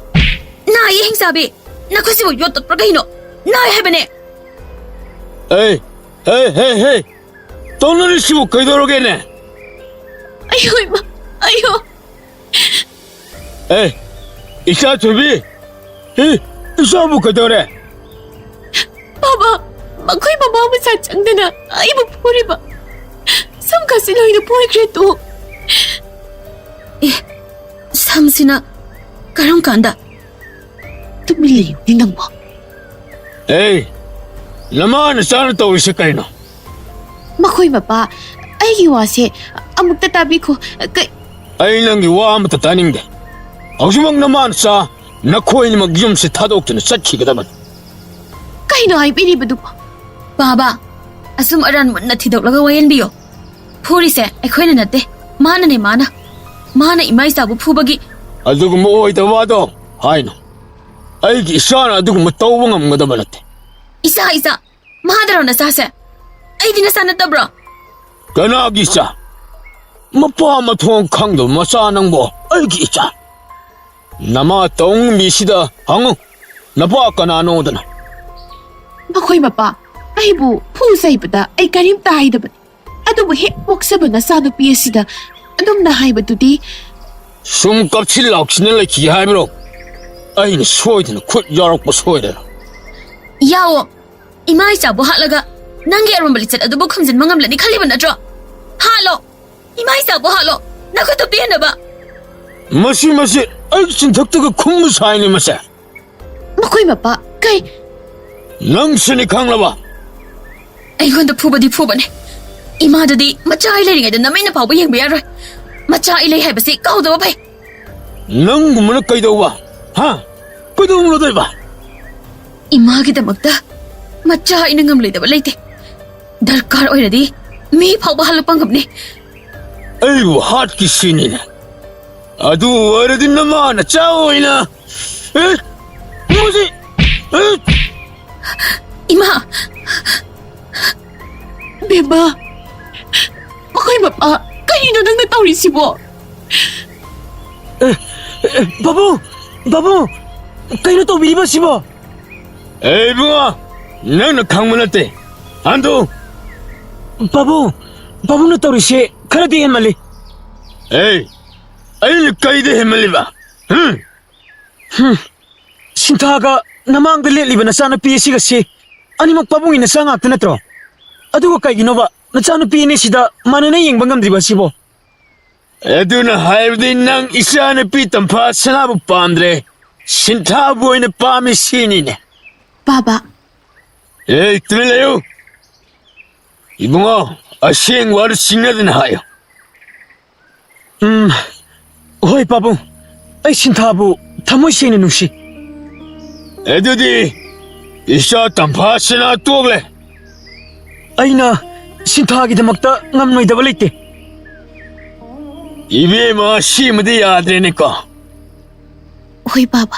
ꯅꯥꯏꯌꯦ ꯍꯤꯡꯆꯥꯕꯤ, ꯅꯈꯨꯠꯁꯤꯕꯨ ꯌꯣꯠ ꯇꯠꯄ꯭ꯔꯥ ꯀꯩꯅꯣ? ꯅꯥꯏ ꯍꯥꯏꯕꯅꯦ꯫ ꯑꯦ, ꯍꯦ, ꯍꯦ, ꯍꯦ, ꯇꯧꯅꯔꯤꯁꯤꯕꯨ ꯀꯩꯗꯧꯔꯒꯦꯅꯦ? ꯑꯌꯣ ꯏꯃꯥ, ꯑꯌꯣ꯫ ꯑꯦ, ꯏꯆꯥ ꯊꯣꯏꯕꯤ, ꯏ, ꯏꯆꯥꯕꯨ ꯀꯩꯗꯧꯔꯦ? ꯕꯥꯕꯥ, ꯃꯈꯣꯏ ꯃꯃꯥ ꯃꯆꯥ ꯆꯪꯗꯅ ꯑꯩꯕꯨ ꯐꯨꯔꯤꯕ꯫ ꯁꯝꯒꯁꯤ ꯂꯣꯏꯅ ꯐꯣꯏꯈ꯭ꯔꯦ ꯇꯨ꯫ ꯑꯦ, ꯁꯝꯁꯤꯅ ꯀꯔꯝ ꯀꯥꯟꯗ? ꯇꯨꯃꯤꯟ ꯂꯩꯌꯨꯅꯦ ꯅꯪꯕꯣ꯫ ꯑꯦ, ꯅꯃꯥ ꯅꯆꯥꯅ ꯇꯧꯔꯤꯁꯦ ꯀꯩꯅꯣ? ꯃꯈꯣꯏ ꯃꯄꯥ, ꯑꯩꯒꯤ ꯋꯥꯁꯦ ꯑꯃꯨꯛꯇ ꯇꯥꯕꯤꯈꯣ꯫ ꯀꯩ- ꯑꯩ ꯅꯪꯒꯤ ꯋꯥ ꯑꯃꯠꯇ ꯇꯥꯅꯤꯡꯗꯦ꯫ ꯍꯧꯖꯤꯛꯃꯛ ꯅꯃꯥ ꯅꯆꯥ ꯅꯈꯣꯏ ꯑꯅꯤꯃꯛ ꯌꯨꯝꯁꯦ ꯊꯥꯗꯣꯛꯇꯨꯅ ꯆꯠꯈꯤꯒꯗꯕꯅꯤ꯫ ꯀꯩꯅꯣ ꯍꯥꯏꯕꯤꯔꯤꯕꯗꯨꯕꯣ? ꯕꯥꯕꯥ, ꯑꯆꯨꯝ ꯑꯔꯥꯟ ꯃꯨꯟꯅ ꯊꯤꯗꯣꯛꯂꯒ ꯋꯥꯌꯦꯟꯕꯤꯌꯣ꯫ ꯐꯨꯔꯤꯁꯦ ꯑꯩꯈꯣꯏꯅ ꯅꯠꯇꯦ, ꯃꯥꯅꯅꯦ, ꯃꯥꯅ꯫ ꯃꯥꯅ ꯏꯃꯥ ꯏꯆꯥꯕꯨ ꯐꯨꯕꯒꯤ꯫ ꯑꯗꯨꯒꯨꯝꯕ ꯑꯣꯏꯗꯕ ꯋꯥꯗꯣ ꯍꯥꯏꯅꯨ꯫ ꯑꯩꯒꯤ ꯏꯆꯥꯅ ꯑꯗꯨꯒꯨꯝꯕ ꯇꯧꯕ ꯉꯝꯒꯗꯕ ꯅꯠꯇꯦ꯫ ꯏꯆꯥ, ꯏꯆꯥ, ꯃꯥꯗꯔꯣ ꯅꯆꯥꯁꯦ? ꯑꯩꯗꯤ ꯅꯆꯥ ꯅꯠꯇꯕ꯭ꯔꯣ? ꯀꯅꯥꯒꯤ ꯏꯆꯥ? ꯃꯄꯥ ꯃꯊꯣꯡ ꯈꯪꯗꯕ ꯃꯆꯥ ꯅꯪꯕꯣ, ꯑꯩꯒꯤ ꯏꯆꯥ꯫ ꯅꯃꯥ ꯇꯧꯉꯝꯕꯤꯁꯤꯗ ꯍꯪꯉꯨ, ꯅꯄꯥ ꯀꯅꯥꯅꯣꯗꯅ꯫ ꯃꯈꯣꯏ ꯃꯄꯥ, ꯑꯩꯕꯨ ꯐꯨ ꯆꯩꯕꯗ ꯑꯩ ꯀꯔꯤꯝꯇ ꯍꯥꯏꯗꯕꯅꯤ꯫ ꯑꯗꯨꯕꯨ ꯍꯦꯛ ꯄꯣꯛꯆꯕ ꯅꯆꯥꯅꯨꯄꯤ ꯑꯁꯤꯗ ꯑꯗꯨꯝꯅ ꯍꯥꯏꯕꯗꯨꯗꯤ꯫ ꯁꯨꯝ ꯀꯞꯁꯤꯟ ꯂꯥꯎꯁꯤꯟꯅ ꯂꯩꯈꯤꯒꯦ ꯍꯥꯏꯕ꯭ꯔꯣ? ꯑꯩꯅ ꯁꯣꯏꯗꯅ ꯈꯨꯠ ꯌꯥꯎꯔꯛꯄ ꯁꯣꯏꯗꯅ꯫ ꯌꯥꯎꯑꯣ꯫ ꯏꯃꯥ ꯏꯆꯥꯕꯨ ꯍꯥꯠꯂꯒ ꯅꯪꯒꯤ ꯑꯔꯣꯟꯕ ꯂꯤꯆꯠ ꯑꯗꯨꯕꯨ ꯈꯨꯝꯖꯤꯟꯕ ꯉꯝꯂꯅꯤ ꯈꯜꯂꯤꯕ ꯅꯠꯇ꯭ꯔꯣ? ꯍꯥꯠꯂꯣ! ꯏꯃꯥ ꯏꯆꯥꯕꯨ ꯍꯥꯠꯂꯣ! ꯅꯈꯨꯠꯇꯨ ꯄꯦꯟꯅꯕ! ꯃꯁꯤ, ꯃꯁꯤ ꯑꯩꯒꯤ ꯆꯤꯟꯊꯛꯇꯒ ꯈꯨꯝꯕ ꯁꯥꯏꯅꯦ ꯃꯁꯦ꯫ ꯃꯈꯣꯏ ꯃꯄꯥ, ꯀꯩ? ꯅꯪꯁꯨꯅꯤ ꯈꯪꯂꯕ? ꯑꯩꯉꯣꯟꯗ ꯐꯨꯕꯗꯤ ꯐꯨꯕꯅꯦ꯫ ꯏꯃꯥꯗꯨꯗꯤ ꯃꯆꯥ ꯑꯩ ꯂꯩꯔꯤꯉꯩꯗ ꯅꯃꯤꯠꯅ ꯐꯥꯎꯕ ꯌꯦꯡꯕ ꯌꯥꯔꯣꯏ꯫ ꯃꯆꯥ ꯑꯩ ꯂꯩ ꯍꯥꯏꯕꯁꯤ ꯀꯥꯎꯗꯕ ꯐꯩ꯫ ꯅꯪꯒꯨꯝꯕꯅ ꯀꯩꯗꯧꯕ? ꯍꯥ? ꯀꯩꯗꯧꯅꯨꯗꯣꯏꯕ? ꯏꯃꯥꯒꯤꯗꯃꯛꯇ ꯃꯆꯥ ꯑꯩꯅ ꯉꯝꯂꯣꯏꯗꯕ ꯂꯩꯇꯦ꯫ ꯗꯔꯀꯥꯔ ꯑꯣꯏꯔꯗꯤ ꯃꯤ ꯐꯥꯎꯕ ꯍꯜꯂꯛꯄ ꯉꯝꯅꯤ꯫ ꯑꯩꯕꯨ ꯍꯥꯠꯈꯤ ꯁꯤꯅꯤꯅꯦ꯫ ꯑꯗꯨ ꯑꯣꯏꯔꯗꯤ ꯅꯃꯥ ꯅꯆꯥ ꯑꯣꯏꯅ, ꯑꯦ, ꯃꯁꯤ, ꯑꯦ꯫ ꯏꯃꯥ! ꯕꯦꯝꯃ! ꯃꯈꯣꯏ ꯃꯄꯥ, ꯀꯔꯤꯅꯣ ꯅꯪꯅ ꯇꯧꯔꯤꯁꯤꯕꯣ? ꯑꯦ, ꯑꯦ, ꯕꯥꯕꯨ! ꯕꯥꯕꯨ! ꯀꯩꯅꯣ ꯇꯧꯕꯤꯔꯤꯕꯁꯤꯕꯣ? ꯑꯦ, ꯏꯕꯨꯡꯉꯣ! ꯅꯪꯅ ꯈꯪꯕ ꯅꯠꯇꯦ꯫ ꯍꯟꯗꯣ! ꯕꯥꯕꯨ! ꯕꯥꯕꯨꯅ ꯇꯧꯔꯤꯁꯦ ꯈꯔꯗꯤ ꯍꯦꯟꯃꯜꯂꯤ꯫ ꯑꯦ, ꯑꯩꯅ ꯀꯩꯗ ꯍꯦꯟꯃꯜꯂꯤꯕ? ꯍꯨꯝ? ꯍꯨꯝ꯫ ꯁꯤꯟꯊꯥꯒ ꯅꯃꯥꯡꯗ ꯂꯦꯞꯂꯤꯕ ꯅꯆꯥꯅꯨꯄꯤ ꯑꯁꯤꯒꯁꯤ ꯑꯅꯤꯃꯛ ꯄꯥꯕꯨꯡꯒꯤ ꯅꯆꯥ ꯉꯥꯛꯇ ꯅꯠꯇ꯭ꯔꯣ? ꯑꯗꯨꯒ ꯀꯩꯒꯤꯅꯣꯕ ꯅꯆꯥꯅꯨꯄꯤ ꯑꯅꯤꯁꯤꯗ ꯃꯥꯟꯅꯅ ꯌꯦꯡꯕ ꯉꯝꯗ꯭ꯔꯤꯕ ꯑꯁꯤꯕꯣ? ꯑꯗꯨꯅ ꯍꯥꯏꯕꯗꯤ ꯅꯪ ꯏꯆꯥꯅꯨꯄꯤ ꯇꯝꯐꯥ ꯁꯅꯥꯕꯨ ꯄꯥꯝꯗ꯭ꯔꯦ, ꯁꯤꯟꯊꯥꯕꯨ ꯑꯣꯏꯅ ꯄꯥꯝꯃꯤ ꯁꯤꯅꯤꯅꯦ꯫ ꯄꯥꯕ꯫ ꯑꯦ, ꯇꯨꯃꯤꯟ ꯂꯩꯌꯨ꯫ ꯏꯕꯨꯡꯉꯣ, ꯑꯁꯦꯡꯕ ꯋꯥꯗꯨ ꯆꯤꯡꯅꯗꯅ ꯍꯥꯏꯌꯨ꯫ ꯎꯝ, ꯍꯣꯏ ꯄꯥꯕꯨꯡ, ꯑꯩ ꯁꯤꯟꯊꯥꯕꯨ ꯊꯃꯣꯏ ꯁꯦꯡꯅ ꯅꯨꯡꯁꯤ꯫ ꯑꯗꯨꯗꯤ ꯏꯆꯥ ꯇꯝꯐꯥꯁꯤꯅ ꯇꯣꯛꯂꯦ꯫ ꯑꯩꯅ ꯁꯤꯟꯊꯥꯒꯤꯗꯃꯛꯇ ꯉꯝꯂꯣꯏꯗꯕ ꯂꯩꯇꯦ꯫ ꯏꯕꯦꯝꯃ, ꯁꯤꯃꯗꯤ ꯌꯥꯗ꯭ꯔꯦꯅꯦꯀꯣ꯫ ꯍꯣꯏ ꯄꯥꯕ꯫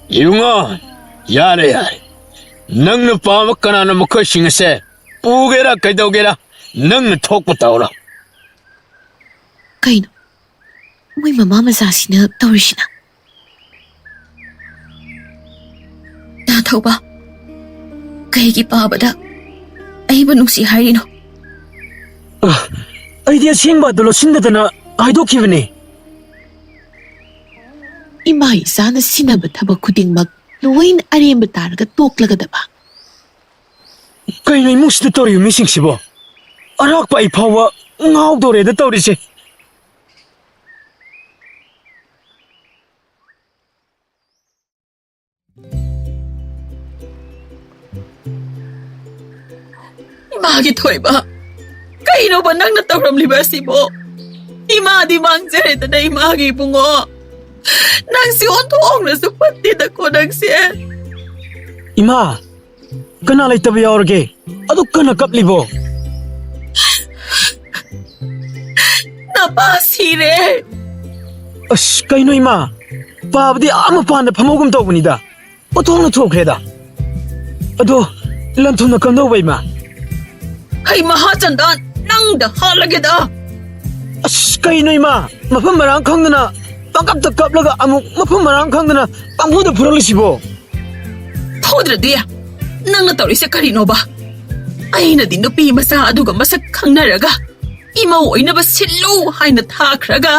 ꯏꯕꯨꯡꯉꯣ, ꯌꯥꯔꯦ ꯌꯥꯔꯦ, ꯅꯪꯅ ꯄꯥꯝꯕ ꯀꯅꯥꯅꯣ ꯃꯈꯣꯏꯁꯤꯡ ꯑꯁꯦ ꯄꯨꯒꯦꯔꯥ ꯀꯩꯗꯧꯒꯦꯔꯥ, ꯅꯪꯅ ꯊꯣꯛꯄ ꯇꯧꯔꯣ꯫ ꯀꯩꯅꯣ ꯃꯣꯏ ꯃꯃꯥ ꯃꯆꯥꯁꯤꯅ ꯇꯧꯔꯤꯁꯤꯅ? ꯇꯥ ꯊꯧꯕ, ꯀꯩꯒꯤ ꯄꯥꯕꯗ ꯑꯩꯕꯨ ꯅꯨꯡꯁꯤ ꯍꯥꯏꯔꯤꯅꯣ? ꯑ, ꯑꯩꯗꯤ ꯑꯁꯦꯡꯕ ꯑꯗꯨ ꯂꯣꯠꯁꯤꯟꯗꯗꯅ ꯍꯥꯏꯗꯣꯛꯈꯤꯕꯅꯦ꯫ ꯏꯃꯥ ꯏꯆꯥꯅ ꯁꯤꯟꯅꯕ ꯊꯕꯛ ꯈꯨꯗꯤꯡꯃꯛ ꯂꯣꯏꯅ ꯑꯔꯦꯝꯕ ꯇꯥꯔꯒ ꯇꯣꯛꯂꯒꯗꯕ꯫ ꯀꯩꯅꯣ ꯏꯃꯨꯡꯁꯤꯗ ꯇꯧꯔꯤꯕ ꯃꯤꯁꯤꯡꯁꯤꯕꯣ? ꯑꯔꯥꯛꯄ ꯑꯩ ꯐꯥꯎꯕ ꯉꯥꯎꯗꯧꯔꯦꯗ ꯇꯧꯔꯤꯁꯦ꯫ ꯏꯃꯥꯒꯤ ꯊꯣꯏꯕ, ꯀꯩꯅꯣꯕ ꯅꯪꯅ ꯇꯧꯔꯝꯂꯤꯕ ꯑꯁꯤꯕꯣ? ꯏꯃꯥꯗꯤ ꯃꯥꯡꯖꯔꯦꯗꯅ, ꯏꯃꯥꯒꯤ ꯏꯕꯨꯡꯉꯣ꯫ ꯅꯪꯁꯤ ꯑꯣꯟꯊꯣꯛꯅꯁꯨ ꯐꯠꯇꯦꯗꯀꯣ ꯅꯪꯁꯦ꯫ ꯏꯃꯥ, ꯀꯅꯥ ꯂꯩꯇꯕ ꯌꯥꯎꯔꯒꯦ? ꯑꯗꯨ ꯀꯟꯅ ꯀꯞꯂꯤꯕꯣ? ꯅꯄꯥ ꯁꯤꯔꯦ꯫ ꯑꯁ, ꯀꯩꯅꯣ ꯏꯃꯥ? ꯄꯥꯕꯗꯤ ꯑꯥ ꯃꯄꯥꯟꯗ ꯐꯝꯍꯧꯒꯨꯝ ꯇꯧꯕꯅꯤꯗ꯫ ꯎꯊꯣꯛꯅ ꯊꯣꯛꯈ꯭ꯔꯦꯗ꯫ ꯑꯗꯣ ꯂꯟ-ꯊꯨꯝꯅ ꯀꯝꯗꯧꯕ, ꯏꯃꯥ? ꯍꯩ ꯃꯍꯥ ꯆꯟꯗꯥꯟ, ꯅꯪꯗ ꯍꯥꯠꯂꯒꯦꯗ꯫ ꯑꯁ, ꯀꯩꯅꯣ ꯏꯃꯥ? ꯃꯐꯝ ꯃꯔꯥꯡ ꯈꯪꯗꯅ ꯄꯪꯀꯞꯇ ꯀꯞꯂꯒ ꯑꯃꯨꯛ ꯃꯐꯝ ꯃꯔꯥꯡ ꯈꯪꯗꯅ ꯄꯪꯐꯨꯗ ꯐꯨꯔꯛꯂꯤꯁꯤꯕꯣ? ꯐꯨꯗ꯭ꯔꯗꯤ ꯅꯪꯅ ꯇꯧꯔꯤꯁꯦ ꯀꯔꯤꯅꯣꯕ? ꯑꯩꯅꯗꯤ ꯅꯨꯄꯤ ꯃꯆꯥ ꯑꯗꯨꯒ ꯃꯁꯛ ꯈꯪꯅꯔꯒ ꯏꯃꯧ ꯑꯣꯏꯅꯕ ꯁꯤꯜꯂꯨ ꯍꯥꯏꯅ ꯊꯥꯈ꯭ꯔꯒ,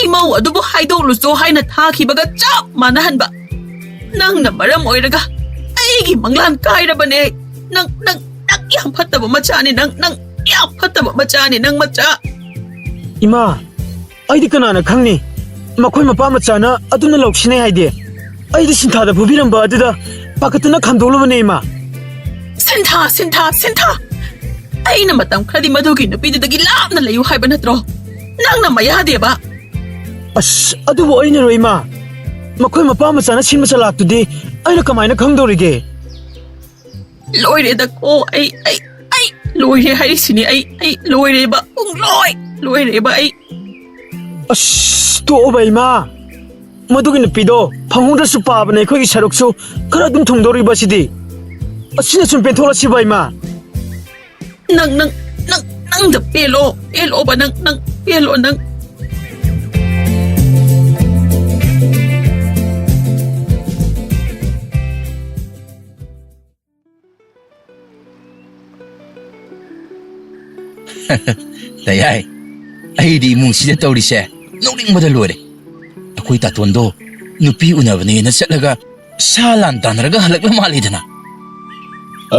ꯏꯃꯧ ꯑꯗꯨꯕꯨ ꯍꯥꯏꯗꯣꯛꯂꯨꯆꯣ ꯍꯥꯏꯅ ꯊꯥꯈꯤꯕꯒ ꯆꯞ ꯃꯥꯟꯅꯍꯟꯕ꯫ ꯅꯪꯅ ꯃꯔꯝ ꯑꯣꯏꯔꯒ ꯑꯩꯒꯤ ꯃꯪꯂꯥꯟ ꯀꯥꯏꯔꯕꯅꯦ꯫ ꯅꯪ, ꯅꯪ, ꯅꯪ ꯌꯥꯝ ꯐꯠꯇꯕ ꯃꯆꯥꯅꯤ ꯅꯪ, ꯅꯪ ꯌꯥꯝ ꯐꯠꯇꯕ ꯃꯆꯥꯅꯤ ꯅꯪ, ꯃꯆꯥ꯫ ꯏꯃꯥ, ꯑꯩꯗꯤ ꯀꯅꯥꯅ ꯈꯪꯅꯤ? ꯃꯈꯣꯏ ꯃꯄꯥ ꯃꯆꯥꯅ ꯑꯗꯨꯝꯅ ꯂꯧꯁꯤꯟꯅꯩ ꯍꯥꯏꯗꯤ꯫ ꯑꯩꯗꯤ ꯁꯤꯟꯊꯥꯗ ꯐꯨꯕꯤꯔꯝꯕ ꯑꯗꯨꯗ ꯄꯥꯈꯠꯇꯨꯅ ꯈꯥꯝꯗꯣꯛꯂꯨꯕꯅꯦ, ꯏꯃꯥ꯫ ꯁꯤꯟꯊꯥ, ꯁꯤꯟꯊꯥ, ꯁꯤꯟꯊꯥ! ꯑꯩꯅ ꯃꯇꯝ ꯈꯔꯗꯤ ꯃꯗꯨꯒꯤ ꯅꯨꯄꯤꯗꯨꯗꯒꯤ ꯂꯥꯞꯅ ꯂꯩꯌꯨ ꯍꯥꯏꯕ ꯅꯠꯇ꯭ꯔꯣ? ꯅꯪꯅ ꯃꯌꯥꯗꯦꯕ꯫ ꯑꯁ, ꯑꯗꯨꯕꯨ ꯑꯩꯅꯔꯣ, ꯏꯃꯥ? ꯃꯈꯣꯏ ꯃꯄꯥ ꯃꯆꯥꯅ ꯁꯤꯟꯕ ꯆꯂꯥꯛꯇꯨꯗꯤ ꯑꯩꯅ ꯀꯃꯥꯏꯅ ꯈꯪꯗꯧꯔꯤꯒꯦ? ꯂꯣꯏꯔꯦꯗꯀꯣ, ꯑꯩ, ꯑꯩ, ꯑꯩ ꯂꯣꯏꯔꯦ ꯍꯥꯏꯔꯤꯁꯤꯅꯤ, ꯑꯩ, ꯑꯩ ꯂꯣꯏꯔꯦꯕ, ꯄꯨꯡꯂꯣꯏ ꯂꯣꯏꯔꯦꯕ ꯑꯩ꯫ ꯑꯁ, ꯇꯣꯛꯑꯣꯕ, ꯏꯃꯥ꯫ ꯃꯗꯨꯒꯤ ꯅꯨꯄꯤꯗꯣ ꯐꯪꯍꯧꯗ꯭ꯔꯁꯨ ꯄꯥꯕꯅꯦ, ꯑꯩꯈꯣꯏꯒꯤ ꯁꯔꯨꯛꯁꯨ ꯈꯔ ꯑꯗꯨꯝ ꯊꯨꯡꯗꯧꯔꯤꯕ ꯁꯤꯗꯤ꯫ ꯑꯁꯤꯅ ꯁꯨꯝ ꯄꯦꯟꯊꯣꯛꯂꯁꯤꯕ, ꯏꯃꯥ꯫ ꯅꯪ, ꯅꯪ, ꯅꯪ, ꯅꯪꯗ ꯄꯦꯜꯂꯣ, ꯄꯦꯜꯂꯣꯕ, ꯅꯪ, ꯅꯪ, ꯄꯦꯜꯂꯣ, ꯅꯪ꯫ ꯇꯌꯥꯏ, ꯑꯩꯗꯤ ꯏꯃꯨꯡꯁꯤꯗ ꯇꯧꯔꯤꯁꯦ ꯅꯣꯛꯅꯤꯡꯕꯗ ꯂꯣꯏꯔꯦ꯫ ꯑꯩꯈꯣꯏ ꯇꯥꯇꯣꯟꯗꯣ ꯅꯨꯄꯤ ꯎꯅꯕꯅꯦꯅ ꯆꯠꯂꯒ ꯁꯥ ꯂꯥꯟ ꯇꯥꯟꯅꯔꯒ ꯍꯜꯂꯛꯂ ꯃꯥꯜꯂꯤꯗꯅ꯫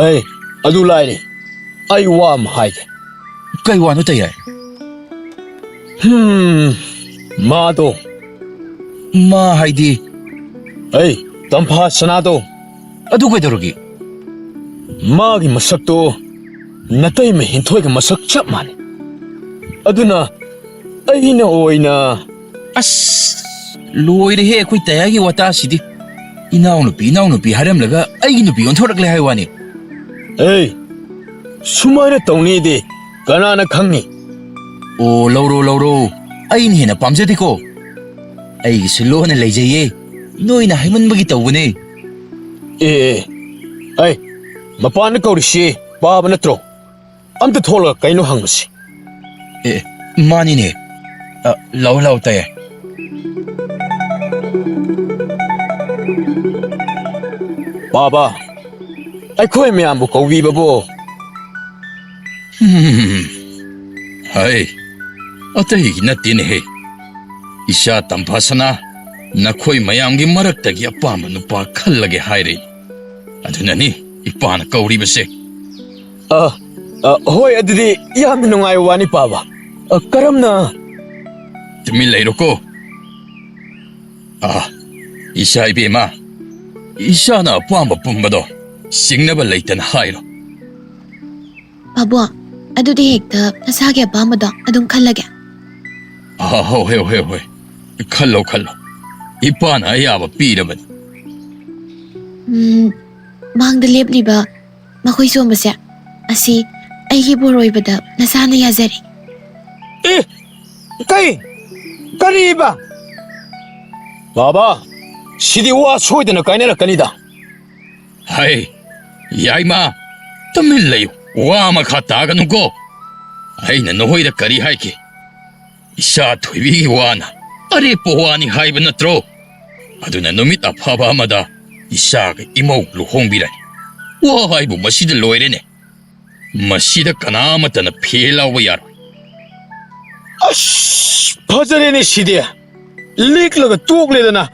ꯑꯩ, ꯑꯗꯨ ꯂꯥꯏꯔꯤ, ꯑꯩ ꯋꯥ ꯑꯃ ꯍꯥꯏꯒꯦ꯫ ꯀꯩ ꯋꯥꯅꯣ ꯇꯌꯥꯏ? ꯍꯝ, ꯃꯥꯗꯣ꯫ ꯃꯥ ꯍꯥꯏꯗꯤ? ꯑꯩ, ꯇꯝꯐꯥ ꯁꯅꯥꯗꯣ꯫ ꯑꯗꯨ ꯀꯩꯗꯧꯔꯒꯦ? ꯃꯥꯒꯤ ꯃꯁꯛꯇꯣ ꯅꯇꯩꯃ ꯍꯦꯟꯊꯣꯏꯒ ꯃꯁꯛ ꯆꯞ ꯃꯥꯟꯅꯩ꯫ ꯑꯗꯨꯅ ꯑꯩꯅ ꯑꯣꯏꯅ ꯑꯁ, ꯂꯣꯏꯔꯦꯍꯦ ꯑꯩꯈꯣꯏ ꯇꯌꯥꯏꯒꯤ ꯋꯥꯇꯥꯁꯤꯗꯤ꯫ ꯏꯅꯥꯎꯅꯨꯄꯤ, ꯏꯅꯥꯎꯅꯨꯄꯤ ꯍꯥꯏꯔꯝꯂꯒ ꯑꯩꯒꯤ ꯅꯨꯄꯤ ꯑꯣꯟꯊꯣꯔꯛꯂꯦ ꯍꯥꯏ ꯋꯥꯅꯤ꯫ ꯑꯦ, ꯁꯨꯃꯥꯏꯅ ꯇꯧꯅꯤꯗꯤ ꯀꯅꯥꯅ ꯈꯪꯅꯤ? ꯑꯣ, ꯂꯧꯔꯣ, ꯂꯧꯔꯣ꯫ ꯑꯩꯅ ꯍꯦꯟꯅ ꯄꯥꯝꯖꯗꯦꯀꯣ꯫ ꯑꯩꯒꯤꯁꯨ ꯂꯣꯟꯅ ꯂꯩꯖꯩꯌꯦ꯫ ꯅꯣꯏꯅ ꯍꯥꯏꯃꯟꯕꯒꯤ ꯇꯧꯕꯅꯦ꯫ ꯑꯦ, ꯑꯦ, ꯑꯩ, ꯃꯄꯥꯟꯗ ꯀꯧꯔꯤꯁꯤ ꯄꯥꯕ ꯅꯠꯇ꯭ꯔꯣ? ꯑꯝꯇ ꯊꯣꯛꯂꯒ ꯀꯩꯅꯣ ꯍꯪꯕꯁꯤ꯫ ꯑꯦ, ꯃꯥꯅꯤꯅꯦ꯫ ꯑ, ꯂꯥꯛꯑꯣ, ꯂꯥꯛꯑꯣ, ꯇꯥꯏꯌꯦ꯫ ꯄꯥꯕ, ꯑꯩꯈꯣꯏ ꯃꯌꯥꯝꯕꯨ ꯀꯧꯕꯤꯕꯕꯨ꯫ ꯍꯝ, ꯍꯩ, ꯑꯇꯩꯒꯤ ꯅꯠꯇꯦꯅꯦꯍꯦ꯫ ꯏꯆꯥ ꯇꯝꯐꯥꯁꯅꯥ, ꯅꯈꯣꯏ ꯃꯌꯥꯝꯒꯤ ꯃꯔꯛꯇꯒꯤ ꯑꯄꯥꯝꯕ ꯅꯨꯄꯥ ꯈꯜꯂꯒꯦ ꯍꯥꯏꯔꯦ꯫ ꯑꯗꯨꯅꯅꯤ ꯏꯄꯥꯅ ꯀꯧꯔꯤꯕꯁꯦ꯫ ꯑ, ꯑ, ꯍꯣꯏ, ꯑꯗꯨꯗꯤ ꯌꯥꯝꯅ ꯅꯨꯡꯉꯥꯏꯕ ꯋꯥꯅꯤ, ꯄꯥꯕ꯫ ꯑ, ꯀꯔꯝꯅ? ꯇꯨꯃꯤꯟ ꯂꯩꯔꯣꯀꯣ꯫ ꯑ, ꯏꯆꯥ ꯏꯕꯦꯝꯃ, ꯏꯆꯥꯅ ꯑꯄꯥꯝꯕ ꯄꯨꯝꯕꯗꯣ ꯆꯤꯡꯅꯕ ꯂꯩꯇꯅ ꯍꯥꯏꯔꯣ꯫ ꯄꯥꯕꯣꯛ, ꯑꯗꯨꯗꯤ ꯍꯦꯛꯇ ꯅꯁꯥꯒꯤ ꯑꯄꯥꯝꯕꯗꯣ ꯑꯗꯨꯝ ꯈꯜꯂꯒꯦ꯫ ꯑ, ꯍꯣꯏ, ꯍꯣꯏ, ꯍꯣꯏ, ꯍꯣꯏ꯫ ꯈꯜꯂꯣ, ꯈꯜꯂꯣ꯫ ꯏꯄꯥꯅ ꯑꯌꯥꯕ ꯄꯤꯔꯕꯅꯤ꯫ ꯎꯝ, ꯃꯥꯡꯗ ꯂꯦꯞꯂꯤꯕ ꯃꯈꯣꯏ ꯁꯣꯝꯕꯁꯦ, ꯑꯁꯤ ꯑꯩꯒꯤ ꯕꯣꯔ ꯑꯣꯏꯕꯗ ꯅꯁꯥꯅ ꯌꯥꯖꯔꯦ꯫ ꯑꯦ, ꯀꯩ? ꯀꯔꯤꯕ? ꯕꯥꯕꯥ, ꯁꯤꯗꯤ ꯋꯥ ꯁꯣꯏꯗꯅ ꯀꯥꯏꯅꯔꯛꯀꯅꯤꯗ꯫ ꯍꯩ, ꯌꯥꯏꯃ, ꯇꯨꯃꯤꯟ ꯂꯩꯌꯨ, ꯋꯥ ꯃꯈꯥ ꯇꯥꯒꯅꯨꯀꯣ꯫ ꯑꯩꯅ ꯅꯈꯣꯏꯗ ꯀꯔꯤ ꯍꯥꯏꯈꯤ? ꯏꯆꯥ ꯊꯣꯏꯕꯤꯒꯤ ꯋꯥꯅ ꯑꯔꯦꯞꯄ ꯋꯥꯅꯤ ꯍꯥꯏꯕ ꯅꯠꯇ꯭ꯔꯣ? ꯑꯗꯨꯅ ꯅꯨꯃꯤꯠ ꯑꯐꯕ ꯑꯃꯗ ꯏꯆꯥꯒ ꯏꯃꯧ ꯂꯨꯍꯣꯡꯕꯤꯔꯅꯤ꯫ ꯋꯥ ꯍꯥꯏꯕꯨ ꯃꯁꯤꯗ ꯂꯣꯏꯔꯦꯅꯦ꯫ ꯃꯁꯤꯗ ꯀꯅꯥ ꯑꯃꯠꯇꯅ ꯐꯦꯜ ꯂꯥꯎꯕ ꯌꯥꯔꯣꯏ꯫ ꯑꯁ, ꯐꯖꯔꯦꯅꯦ ꯁꯤꯗꯤ꯫ ꯂꯤꯛꯂꯒ ꯇꯣꯛꯂꯦꯗꯅ꯫